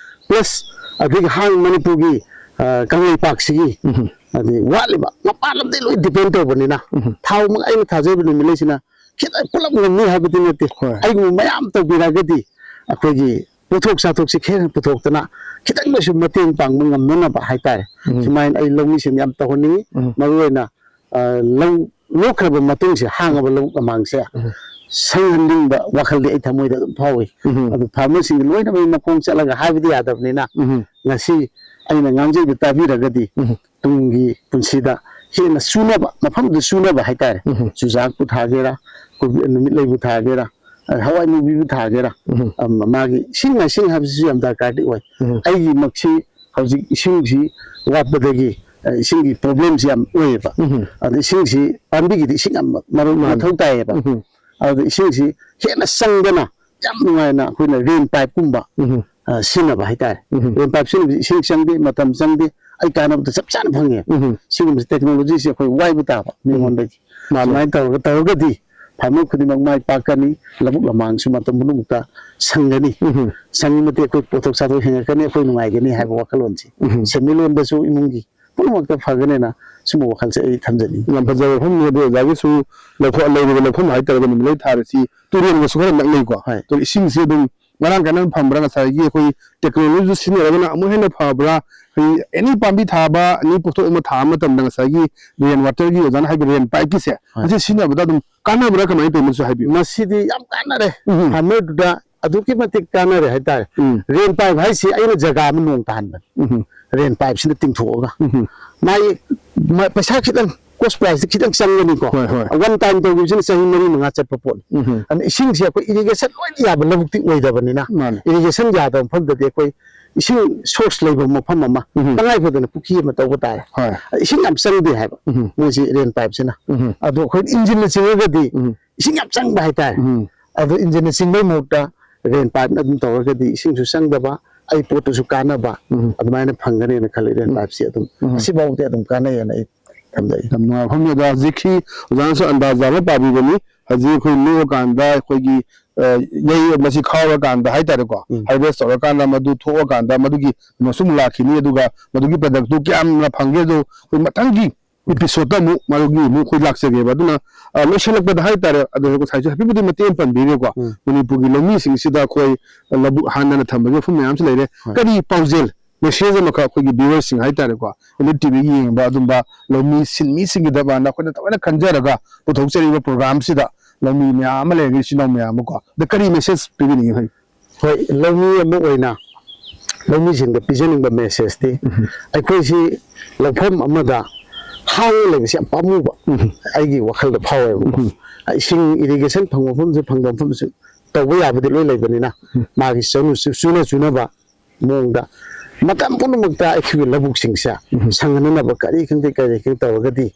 ꯄ꯭ꯂꯁ ꯑꯗꯒꯤ ꯍꯥꯡ-, ꯃꯅꯤꯄꯨꯔꯒꯤ, ꯑ, ꯀꯪꯂꯩꯄꯥꯛꯁꯤꯒꯤ ꯎꯝ꯫ ꯑꯗꯩ ꯋꯥꯠꯂꯤꯕ ꯃꯄꯥꯟ ꯂꯝꯗꯩ ꯂꯣꯏ ꯗꯤꯄꯦꯟ ꯇꯧꯕꯅꯤꯅ ꯎꯝ꯫ ꯊꯥꯎ ꯑꯃ ꯑꯩꯅ ꯊꯥꯖꯔꯤꯕ ꯅꯨꯃꯤꯠꯂꯩꯁꯤꯅ ꯈꯤꯇꯪ ꯄꯨꯂꯞ ꯉꯝꯅꯤ ꯍꯥꯏꯕꯗꯤ ꯅꯠꯇꯦ꯫ ꯍꯣꯏ꯫ ꯑꯩꯒꯨꯝꯕ ꯃꯌꯥꯝ ꯇꯧꯕꯤꯔꯒꯗꯤ ꯑꯩꯈꯣꯏꯒꯤ ꯄꯣꯠꯊꯣꯛ ꯆꯥꯊꯣꯛꯁꯤ ꯈꯦꯠꯅ ꯄꯨꯊꯣꯛꯇꯅ ꯈꯤꯇꯪꯗꯁꯨ ꯃꯇꯦꯡ ꯄꯥꯡꯕ ꯉꯝꯅꯅꯕ ꯍꯥꯏꯇꯥꯔꯦ꯫ ꯎꯝ꯫ ꯁꯨꯃꯥꯏꯅ ꯑꯩ ꯂꯧꯃꯤꯁꯤꯡ ꯌꯥꯝ ꯇꯧꯍꯟꯅꯤꯡꯉꯤ꯫ ꯎꯝ꯫ ꯃꯔꯨꯑꯣꯏꯅ, ꯑ, ꯂꯧ ꯂꯣꯛꯈ꯭ꯔꯕ ꯃꯇꯨꯡꯁꯦ, ꯍꯥꯡꯉꯕ ꯂꯧ ꯃꯃꯥꯡꯁꯦ, ꯎꯝ꯫ ꯁꯪꯍꯟꯅꯤꯡꯕ ꯋꯥꯈꯜꯗꯤ ꯑꯩ ꯊꯃꯣꯏꯗ ꯑꯗꯨꯝ ꯐꯥꯎꯏ꯫ ꯎꯝ꯫ ꯑꯗꯨ ꯐꯥꯔꯃꯔꯁꯤꯡꯒꯤ ꯂꯣꯏꯅꯃꯛ ꯃꯈꯣꯡ ꯆꯠꯂꯒ ꯍꯥꯏꯕꯗꯤ ꯌꯥꯗꯕꯅꯤꯅ, ꯎꯝ꯫ ꯉꯁꯤ ꯑꯩꯅ ꯉꯥꯡꯖꯩꯗꯨ ꯇꯥꯕꯤꯔꯒꯗꯤ, ꯎꯝ꯫ ꯇꯨꯡꯒꯤ ꯄꯨꯟꯁꯤꯗ ꯍꯦꯟꯅ ꯆꯨꯅꯕ, ꯃꯐꯝꯗꯨ ꯆꯨꯅꯕ ꯍꯥꯏꯇꯥꯔꯦ꯫ ꯎꯝ꯫ ꯆꯨꯖꯥꯛꯄꯨ ꯊꯥꯒꯦꯔꯥ, ꯀꯣꯕꯤ, ꯅꯨꯃꯤꯠꯂꯩꯕꯨ ꯊꯥꯒꯦꯔꯥ, ꯑ, ꯍꯋꯥꯏ ꯃꯨꯕꯤꯕꯨ ꯊꯥꯒꯦꯔꯥ, ꯎꯝ꯫ ꯑꯝ, ꯃꯥꯒꯤ ꯏꯁꯤꯡ ꯃꯥꯏꯁꯤꯡ ꯍꯥꯏꯕꯁꯤꯁꯨ ꯌꯥꯝ ꯗꯔꯀꯥꯔꯗꯤ ꯑꯣꯏ꯫ ꯎꯝ꯫ ꯑꯩꯒꯤꯃꯛꯁꯤ ꯍꯧꯖꯤꯛ ꯏꯁꯤꯡꯁꯤ ꯋꯥꯠꯄꯗꯒꯤ, ꯑ, ꯏꯁꯤꯡꯒꯤ ꯄ꯭ꯔꯣꯕ꯭ꯂꯦꯝꯁꯤ ꯌꯥꯝ ꯑꯣꯏꯌꯦꯕ꯫ ꯎꯝ꯫ ꯑꯗ ꯏꯁꯤꯡꯁꯤ, ꯄꯥꯝꯕꯤꯒꯤꯗꯤ ꯏꯁꯤꯡ ꯌꯥꯝ ꯃꯔꯨ ꯃꯥꯅꯤ꯫ ꯃꯊꯧ ꯇꯥꯏꯌꯦꯕ꯫ ꯎꯝ꯫ ꯑꯗꯨꯗ ꯏꯁꯤꯡꯁꯤ ꯍꯦꯟꯅ ꯆꯪꯗꯅ ꯌꯥꯝ ꯅꯨꯡꯉꯥꯏꯅ ꯑꯩꯈꯣꯏꯅ ꯔꯦꯟ ꯄꯥꯏꯞꯀꯨꯝꯕ, ꯎꯝ꯫ ꯑ, ꯁꯤꯖꯤꯟꯅꯕ ꯍꯥꯏꯇꯥꯔꯦ꯫ ꯎꯝ꯫ ꯔꯦꯟ ꯄꯥꯏꯞ ꯁꯤꯖꯤꯟꯅꯕꯁꯤ ꯏꯁꯤꯡ ꯆꯪꯗꯦ, ꯃꯇꯝ ꯆꯪꯗꯦ, ꯑꯩ ꯀꯥꯟꯅꯕꯗ ꯆꯞ ꯆꯥꯅ ꯐꯪꯉꯦ꯫ ꯎꯝ꯫ ꯁꯤꯒꯨꯝꯕ ꯇꯦꯛꯅꯣꯂꯣꯖꯤꯁꯦ ꯑꯩꯈꯣꯏ ꯋꯥꯏꯕ ꯇꯥꯕ ꯃꯤꯉꯣꯟꯗꯒꯤ꯫ ꯃꯥꯅꯤ꯫ ꯁꯨꯃꯥꯏꯅ ꯇꯧꯔꯒ, ꯇꯧꯔꯒꯗꯤ ꯐꯥꯔꯃꯔ ꯈꯨꯗꯤꯡꯃꯛ ꯃꯥꯏ ꯄꯥꯛꯀꯅꯤ, ꯂꯧꯕꯨꯛ ꯂꯝꯍꯥꯡꯁꯨ ꯃꯇꯝ ꯄꯨꯝꯅꯃꯛꯇ ꯁꯪꯒꯅꯤ꯫ ꯎꯝ꯫ ꯁꯪꯉꯤ ꯃꯇꯤꯛ ꯑꯩꯈꯣꯏ ꯄꯣꯠꯊꯣꯛ ꯆꯥꯊꯣꯛ ꯍꯦꯟꯒꯠꯀꯅꯤ, ꯑꯩꯈꯣꯏ ꯅꯨꯡꯉꯥꯏꯒꯅꯤ ꯍꯥꯏꯕ ꯋꯥꯈꯜꯂꯣꯟꯁꯤ ꯎꯝ꯫ ꯁꯦꯟꯃꯤꯠꯂꯣꯟꯗꯁꯨ, ꯏꯃꯨꯡꯒꯤ ꯄꯨꯝꯅꯃꯛꯇ ꯐꯒꯅꯦꯅ ꯁꯨꯝꯕ ꯋꯥꯈꯜꯁꯦ ꯑꯩ ꯊꯝꯖꯅꯤꯡꯉꯤ꯫ ꯌꯥꯝ ꯐꯖꯕ ꯋꯥꯐꯝꯅꯤ꯫ ꯑꯗꯨ ꯑꯣꯖꯥꯒꯤꯁꯨ ꯂꯧꯐꯝ, ꯂꯩꯔꯤꯕ ꯂꯧꯐꯝ ꯍꯥꯏꯇꯥꯔꯒꯗꯤ ꯅꯨꯃꯤꯠꯂꯩ ꯊꯥꯔꯤꯁꯤ ꯇꯨꯔꯦꯜꯒꯁꯨ ꯈꯔ ꯅꯛꯅꯩꯀꯣ꯫ ꯍꯣꯏ꯫ ꯑꯗꯣ ꯏꯁꯤꯡꯁꯤ ꯑꯗꯨꯝ ꯃꯔꯥꯡ ꯀꯥꯏꯅ ꯐꯪꯕ꯭ꯔꯥ? ꯉꯁꯥꯏꯒꯤ ꯑꯩꯈꯣꯏ ꯇꯦꯛꯅꯣꯂꯣꯖꯤꯗꯨ ꯁꯤꯖꯤꯟꯅꯔꯒꯅ ꯑꯃꯨꯛ ꯍꯦꯟꯅ ꯐꯕ꯭ꯔꯥ? ꯑꯩꯈꯣꯏ ꯑꯦꯅꯤ ꯄꯥꯝꯕꯤ ꯊꯥꯕ, ꯑꯦꯅꯤ ꯄꯣꯠꯊꯣꯛ ꯑꯃ ꯊꯥꯕ ꯃꯇꯝꯗ ꯉꯁꯥꯏꯒꯤ ꯔꯦꯟ ꯋꯥꯇꯔꯒꯤ ꯑꯣꯖꯥꯅ ꯍꯥꯏꯕ ꯔꯦꯟ ꯄꯥꯏꯞꯀꯤꯁꯦ, ꯍꯣꯏ꯫ ꯃꯁꯤ ꯁꯤꯖꯤꯟꯅꯕꯗ ꯑꯗꯨꯝ ꯀꯥꯟꯅꯕ꯭ꯔꯥ, ꯀꯃꯥꯏꯅ ꯇꯧꯕꯅꯣꯁꯨ ꯍꯥꯏꯕꯤꯌꯨ꯫ ꯃꯁꯤꯗꯤ ꯌꯥꯝ ꯀꯥꯟꯅꯔꯦ꯫ ꯎꯝ꯫ ꯐꯥꯔꯃꯔꯗꯨꯗ ꯑꯗꯨꯛꯀꯤ ꯃꯇꯤꯛ ꯀꯥꯟꯅꯔꯦ ꯍꯥꯏꯇꯥꯔꯦ꯫ ꯎꯝ꯫ ꯔꯦꯟ ꯄꯥꯏꯞ ꯍꯥꯏꯁꯤ ꯑꯩꯅ ꯖꯒꯥ ꯑꯃ ꯅꯣꯡ ꯇꯥꯍꯟꯕꯅꯤ꯫ ꯎꯝ꯫ ꯔꯦꯟ ꯄꯥꯏꯞꯁꯤꯅ ꯇꯤꯡꯊꯣꯛꯑꯒ꯫ ꯎꯝ꯫ ꯃꯥꯒꯤ ꯃ-, ꯄꯩꯁꯥ ꯈꯤꯇꯪ, ꯀꯣꯁ ꯄ꯭ꯔꯥꯏꯁꯇꯤ ꯈꯤꯇꯪ ꯆꯪꯒꯅꯤꯀꯣ꯫ ꯍꯣꯏ, ꯍꯣꯏ꯫ ꯋꯥꯟ ꯇꯥꯏꯝ ꯇꯧꯈꯤꯕꯁꯤꯅ ꯆꯍꯤ ꯃꯔꯤ ꯃꯉꯥ ꯆꯠꯄ ꯄꯣꯠꯅꯤ꯫ ꯎꯝ꯫ ꯑꯗꯨꯅ ꯏꯁꯤꯡꯁꯦ ꯑꯩꯈꯣꯏ ꯏꯔꯤꯒꯦꯁꯟ ꯂꯣꯏꯅ ꯌꯥꯕ ꯂꯧꯕꯨꯛꯇꯤ ꯑꯣꯏꯗꯕꯅꯤꯅ, ꯃꯥꯅꯦ꯫ ꯏꯔꯤꯒꯦꯁꯟ ꯌꯥꯗꯕ ꯃꯐꯝꯗꯗꯤ ꯑꯩꯈꯣꯏ ꯏꯁꯤꯡ ꯁꯣꯔꯁ ꯂꯩꯕ ꯃꯐꯝ ꯑꯃ, ꯎꯝ꯫ ꯇꯉꯥꯏ ꯐꯗꯅ ꯄꯨꯈ꯭ꯔꯤ ꯑꯃ ꯇꯧꯕ ꯇꯥꯔꯦ꯫ ꯍꯣꯏ꯫ ꯏꯁꯤꯡ ꯌꯥꯝ ꯆꯪꯗꯦ ꯍꯥꯏꯕ, ꯎꯝ꯫ ꯃꯣꯏꯁꯤ ꯔꯦꯟ ꯄꯥꯏꯞꯁꯤꯅ꯫ ꯎꯝ꯫ ꯑꯗꯣ ꯑꯩꯈꯣꯏ ꯏꯟꯖꯤꯟꯅ ꯆꯤꯡꯉꯒꯗꯤ ꯎꯝ꯫ ꯏꯁꯤꯡ ꯌꯥꯝ ꯆꯪꯕ ꯍꯥꯏꯇꯥꯔꯦ꯫ ꯎꯝ꯫ ꯑꯗꯣ ꯏꯟꯖꯤꯟꯅ ꯆꯤꯡꯕꯩ ꯃꯍꯨꯠꯇ ꯔꯦꯟ ꯄꯥꯏꯞꯅ ꯑꯗꯨꯝ ꯇꯧꯔꯒꯗꯤ ꯏꯁꯤꯡꯁꯨ ꯆꯪꯗꯕ, ꯑꯩ ꯄꯣꯠꯇꯨꯁꯨ ꯀꯥꯟꯅꯕ ꯎꯝ꯫ ꯑꯗꯨꯃꯥꯏꯅ ꯐꯪꯒꯅꯦꯅ ꯈꯜꯂꯤ꯫ ꯔꯦꯟ ꯎꯝ꯫ ꯄꯥꯏꯞꯁꯤ ꯑꯗꯨꯝ ꯎꯝ꯫ ꯑꯁꯤꯐꯥꯎꯗꯤ ꯑꯗꯨꯝ ꯀꯥꯟꯅꯩꯌꯦꯅ ꯑꯩ ꯊꯝꯖꯩ꯫ ꯌꯥꯝ ꯅꯨꯡꯉꯥꯏꯕ ꯋꯥꯐꯝꯅꯤ꯫ ꯑꯗꯣ ꯍꯧꯖꯤꯛꯀꯤ ꯑꯣꯖꯥꯅꯁꯨ ꯑꯟꯗꯥꯖꯥ ꯑꯃ ꯄꯥꯕꯤꯕꯅꯤ꯫ ꯍꯧꯖꯤꯛ ꯑꯩꯈꯣꯏ ꯂꯣꯛꯑꯀꯥꯟꯗ ꯑꯩꯈꯣꯏꯒꯤ, ꯑ, ꯌꯩ, ꯃꯁꯤ ꯈꯥꯎꯔꯀꯥꯟꯗ ꯍꯥꯏꯇꯥꯔꯦꯀꯣ, ꯎꯝ꯫ ꯍꯥꯔꯚꯦꯁ ꯇꯧꯔꯀꯥꯟꯗ ꯃꯗꯨ ꯊꯣꯛꯑꯀꯥꯟꯗ ꯃꯗꯨꯒꯤ ꯀꯩꯅꯣꯁꯨ ꯑꯃꯨꯛ ꯂꯥꯛꯈꯤꯅꯤ꯫ ꯑꯗꯨꯒ ꯃꯗꯨꯒꯤ ꯄ꯭ꯔꯗꯛꯇꯨ ꯀꯌꯥꯝꯅ ꯐꯪꯒꯦ ꯑꯗꯨ ꯑꯩꯈꯣꯏ ꯃꯊꯪꯒꯤ ꯏꯄꯤꯁꯣꯗꯇ ꯑꯃꯨꯛ ꯃꯗꯨꯒꯤ ꯑꯃꯨꯛ ꯑꯩꯈꯣꯏ ꯂꯥꯛꯆꯒꯦꯕ꯫ ꯑꯗꯨꯅ, ꯑ, ꯂꯣꯏꯁꯤꯜꯂꯛꯄꯗ ꯍꯥꯏꯇꯥꯔꯦ, ꯑꯗꯣ ꯉꯁꯥꯏꯁꯨ ꯍꯥꯏꯐꯦꯠꯄꯨꯗꯤ ꯃꯇꯦꯡ ꯑꯃ ꯄꯟꯕꯤꯈ꯭ꯔꯦꯀꯣ꯫ ꯎꯝ꯫ ꯃꯅꯤꯄꯨꯔꯒꯤ ꯂꯧꯃꯤꯁꯤꯡꯁꯤꯗ ꯑꯩꯈꯣꯏ ꯂꯧꯕꯨꯛ ꯍꯥꯟꯅꯅ ꯊꯝꯕꯒꯤ ꯃꯐꯝ ꯃꯌꯥꯝꯁꯨ ꯂꯩꯔꯦ꯫ ꯍꯣꯏ꯫ ꯀꯔꯤ ꯄꯥꯎꯖꯦꯜ, ꯃꯦꯁꯦꯖ ꯑꯃꯈꯛ ꯑꯩꯈꯣꯏꯒꯤ ꯚ꯭ꯌꯨꯋꯔꯁꯤꯡ ꯍꯥꯏꯇꯥꯔꯦꯀꯣ, ꯑꯦꯂꯤꯠ ꯇꯤꯚꯤꯒꯤ ꯌꯦꯡꯕ ꯑꯗꯨꯝꯕ ꯂꯧꯃꯤ ꯁꯤꯟꯃꯤꯁꯤꯡꯒꯤꯗꯃꯛ ꯑꯩꯈꯣꯏꯅ ꯊꯑꯣꯏꯅ ꯈꯟꯖꯔꯒ ꯄꯨꯊꯣꯛꯆꯔꯤꯕ ꯄ꯭ꯔꯣꯒ꯭ꯔꯥꯝꯁꯤꯗ ꯂꯧꯃꯤ ꯃꯌꯥꯝ ꯑꯃ ꯂꯩꯔꯒ, ꯏꯆꯤꯟ ꯏꯅꯥꯎ ꯃꯌꯥꯝ ꯑꯃꯀꯣ, ꯑꯗ ꯀꯔꯤ message ꯄꯤꯕꯤꯅꯤꯡꯉꯤ ꯍꯧꯖꯤꯛ? ꯍꯣꯏ, ꯂꯧꯃꯤ ꯑꯃ ꯑꯣꯏꯅ ꯂꯧꯃꯤꯁꯤꯡꯗ ꯄꯤꯖꯅꯤꯡꯕ message ꯇꯤ, ꯑꯩꯈꯣꯏꯁꯤ ꯂꯧꯐꯝ ꯑꯃꯗ ꯍꯥꯡꯉ ꯂꯩꯕꯁꯦ ꯌꯥꯝ ꯄꯥꯝꯃꯨꯕ ꯑꯩꯒꯤ ꯋꯥꯈꯜꯗ ꯐꯥꯎꯋꯦꯕꯀꯣ꯫ ꯏꯁꯤꯡ irrigation ꯐꯪꯕ ꯃꯐꯝꯁꯨ, ꯐꯪꯗꯕ ꯃꯐꯝꯁꯨ ꯇꯧꯕ ꯌꯥꯕꯗꯤ ꯂꯣꯏ ꯂꯩꯕꯅꯤꯅ, ꯃꯥꯒꯤ ꯆꯨꯅ ꯆꯨꯅ ꯆꯨꯅꯕ ꯃꯑꯣꯡꯗ ꯃꯇꯝ ꯄꯨꯝꯅꯃꯛꯇ ꯑꯩꯈꯣꯏꯒꯤ ꯂꯧꯕꯨꯛꯁꯤꯡꯁꯦ ꯁꯪꯍꯟꯅꯅꯕ ꯀꯔꯤ ꯈꯪꯗꯦ ꯀꯔꯤ ꯈꯪꯗꯦ ꯇꯧꯔꯒꯗꯤ,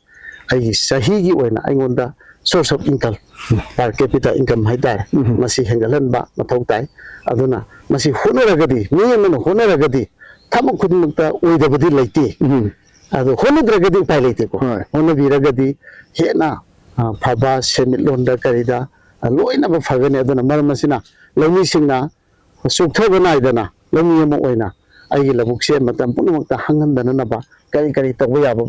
ꯑꯩꯒꯤ ꯆꯍꯤꯒꯤ ꯑꯣꯏꯅ ꯑꯩꯉꯣꯟꯗ source of income, per capita income ꯍꯥꯏꯇꯥꯔꯦ, ꯃꯁꯤ ꯍꯦꯟꯒꯠꯍꯟꯕ ꯃꯊꯧ ꯇꯥꯏ꯫ ꯑꯗꯨꯅ ꯃꯁꯤ ꯍꯣꯠꯅꯔꯒꯗꯤ, ꯃꯤ ꯑꯃꯅ ꯍꯣꯠꯅꯔꯒꯗꯤ ꯊꯕꯛ ꯈꯨꯗꯤꯡꯃꯛꯇ ꯑꯣꯏꯗꯕꯗꯤ ꯂꯩꯇꯦ꯫ ꯑꯗꯣ ꯍꯣꯠꯅꯗ꯭ꯔꯒꯗꯤ ꯎꯄꯥꯏ ꯂꯩꯇꯦꯀꯣ꯫ ꯍꯣꯏ꯫ ꯍꯣꯠꯅꯕꯤꯔꯒꯗꯤ ꯍꯦꯟꯅ, ꯑ, ꯐꯕ ꯁꯦꯟꯃꯤꯠꯂꯣꯟꯗ ꯀꯔꯤꯗ, ꯑ, ꯂꯣꯏꯅꯃꯛ ꯐꯒꯅꯤ꯫ ꯑꯗꯨꯅ ꯃꯔꯝ ꯑꯁꯤꯅ ꯂꯧꯃꯤꯁꯤꯡꯅ ꯆꯣꯛꯊꯕ ꯅꯥꯏꯗꯅ ꯂꯧꯃꯤ ꯑꯃ ꯑꯣꯏꯅ ꯑꯩꯒꯤ ꯂꯧꯕꯨꯛꯁꯦ ꯃꯇꯝ ꯄꯨꯝꯅꯃꯛꯇ ꯍꯥꯡꯍꯟꯗꯅꯅꯕ ꯀꯔꯤ ꯀꯔꯤ ꯇꯧꯕ ꯌꯥꯕ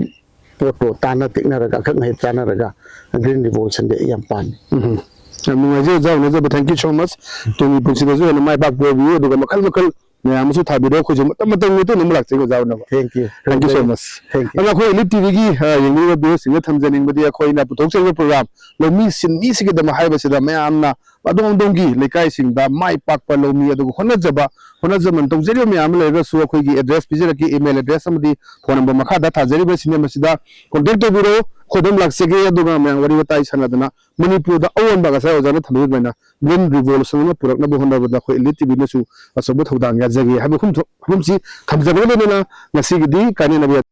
ꯄꯣꯠꯇꯣ ꯇꯥꯟꯅ ꯇꯤꯛꯅꯔꯒ, ꯑꯈꯛ ꯑꯍꯩ ꯇꯥꯟꯅꯔꯒ Green Revolution ꯗ ꯑꯩ ꯌꯥꯝ ꯄꯥꯝꯃꯤ꯫ ꯎꯝ꯫ ꯌꯥꯝ ꯅꯨꯡꯉꯥꯏꯖꯩ ꯑꯣꯖꯥ ꯎꯅꯖꯕ꯫ Thank you so much꯫ ꯇꯨꯡꯒꯤ ꯄꯨꯟꯁꯤꯗꯁꯨ ꯍꯦꯟꯅ ꯃꯥꯏ ꯄꯥꯛꯄ ꯑꯣꯏꯕꯤꯌꯨ, ꯑꯗꯨꯒ ꯃꯈꯜ ꯃꯈꯜ ꯃꯌꯥꯝ ꯑꯃꯁꯨ ꯊꯥꯕꯤꯔꯣ꯫ ꯑꯩꯈꯣꯏꯁꯨ ꯃꯇꯝ ꯃꯇꯝꯒꯤ ꯃꯇꯨꯡ ꯏꯟꯅ ꯑꯃꯨꯛ ꯂꯥꯛꯆꯒꯦ ꯑꯣꯖꯥ ꯎꯅꯕ꯫ Thank you. Thank you so much꯫ Thank you. ꯑꯗꯣ ꯑꯩꯈꯣꯏ Elite T V ꯒꯤ, ꯑ, ꯌꯦꯡꯕꯤꯔꯤꯕ viewer ꯁꯤꯡꯗ ꯊꯝꯖꯅꯤꯡꯕꯗꯤ, ꯑꯩꯈꯣꯏꯅ ꯄꯨꯊꯣꯛꯆꯔꯤꯕ program ꯂꯧꯃꯤꯁꯤꯡ ꯃꯤꯁꯤꯡꯒꯤꯗꯃꯛ ꯍꯥꯏꯕꯁꯤꯗ ꯃꯌꯥꯝꯅ ꯑꯗꯣꯝ ꯑꯗꯣꯝꯒꯤ ꯂꯩꯀꯥꯏꯁꯤꯡꯗ ꯃꯥꯏ ꯄꯥꯛꯄ ꯂꯧꯃꯤ ꯑꯗꯨꯒ ꯍꯣꯠꯅꯖꯕ, ꯍꯣꯠꯅꯖꯃꯟ ꯇꯧꯖꯔꯤꯕ ꯃꯌꯥꯝ ꯑꯃ ꯂꯩꯔꯒꯁꯨ, ꯑꯩꯈꯣꯏꯒꯤ address ꯄꯤꯖꯔꯛꯀꯦ, email address ꯑꯃꯗꯤ phone number ꯃꯈꯥꯗ ꯊꯥꯖꯔꯤꯕꯁꯤꯡ ꯑꯁꯤꯗ contact ꯇꯧꯕꯤꯔꯛꯎ꯫ ꯑꯩꯈꯣꯏ ꯑꯗꯨꯝ ꯂꯥꯛꯆꯒꯦ, ꯑꯗꯨꯒ ꯃꯌꯥꯝ ꯋꯥꯔꯤ ꯋꯥꯇꯥꯏ ꯁꯥꯟꯅꯗꯅ ꯃꯅꯤꯄꯨꯔꯗ ꯑꯑꯣꯟꯕ ꯉꯁꯥꯏ ꯑꯣꯖꯥꯅ ꯊꯝꯕꯤꯕ ꯑꯗꯨꯃꯥꯏꯅ Green Revolution ꯑꯃ ꯄꯨꯔꯛꯅꯕ ꯍꯣꯠꯅꯕꯗ ꯑꯩꯈꯣꯏ Elite T V ꯅꯁꯨ ꯑꯆꯧꯕ ꯊꯧꯗꯥꯡ ꯌꯥꯖꯒꯦ ꯍꯥꯏꯕ ꯋꯥꯐꯝ ꯊꯣ-, ꯋꯥꯐꯝꯁꯤ ꯊꯝꯖꯕꯒ ꯂꯣꯏꯅꯅ ꯉꯁꯤꯒꯤꯗꯤ ꯀꯥꯏꯅꯅꯕ ꯌꯥ-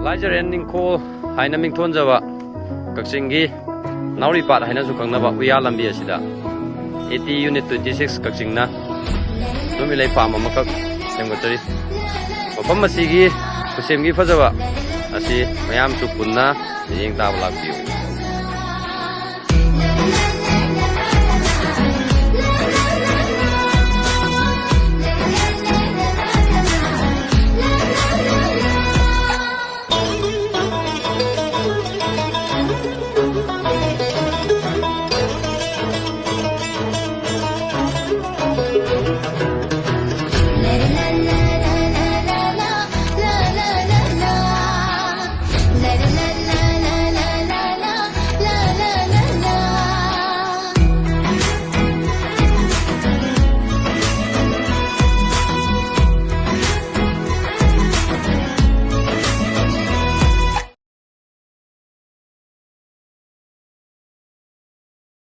ꯂꯥꯏꯖꯔꯦꯟ ꯅꯤꯡꯈꯣꯜ ꯍꯥꯏꯅ ꯃꯤꯡꯊꯣꯟꯖꯕ ꯀꯛꯆꯤꯡꯒꯤ ꯅꯥꯎꯔꯤꯄꯥꯠ ꯍꯥꯏꯅꯁꯨ ꯈꯪꯅꯕ ꯎꯌꯥ ꯂꯝꯕꯤ ꯑꯁꯤꯗ A T Unit twenty six ꯀꯛꯆꯤꯡꯅ ꯅꯨꯃꯤꯠꯂꯩ farm ꯑꯃꯈꯛ ꯁꯦꯝꯒꯠꯆꯔꯤ꯫ ꯃꯐꯝ ꯑꯁꯤꯒꯤ ꯈꯨꯠꯁꯦꯝꯒꯤ ꯐꯖꯕ ꯑꯁꯤ ꯃꯌꯥꯝꯁꯨ ꯄꯨꯟꯅ ꯃꯤꯠꯌꯦꯡ ꯇꯥꯕ ꯂꯥꯛꯄꯤꯌꯨ꯫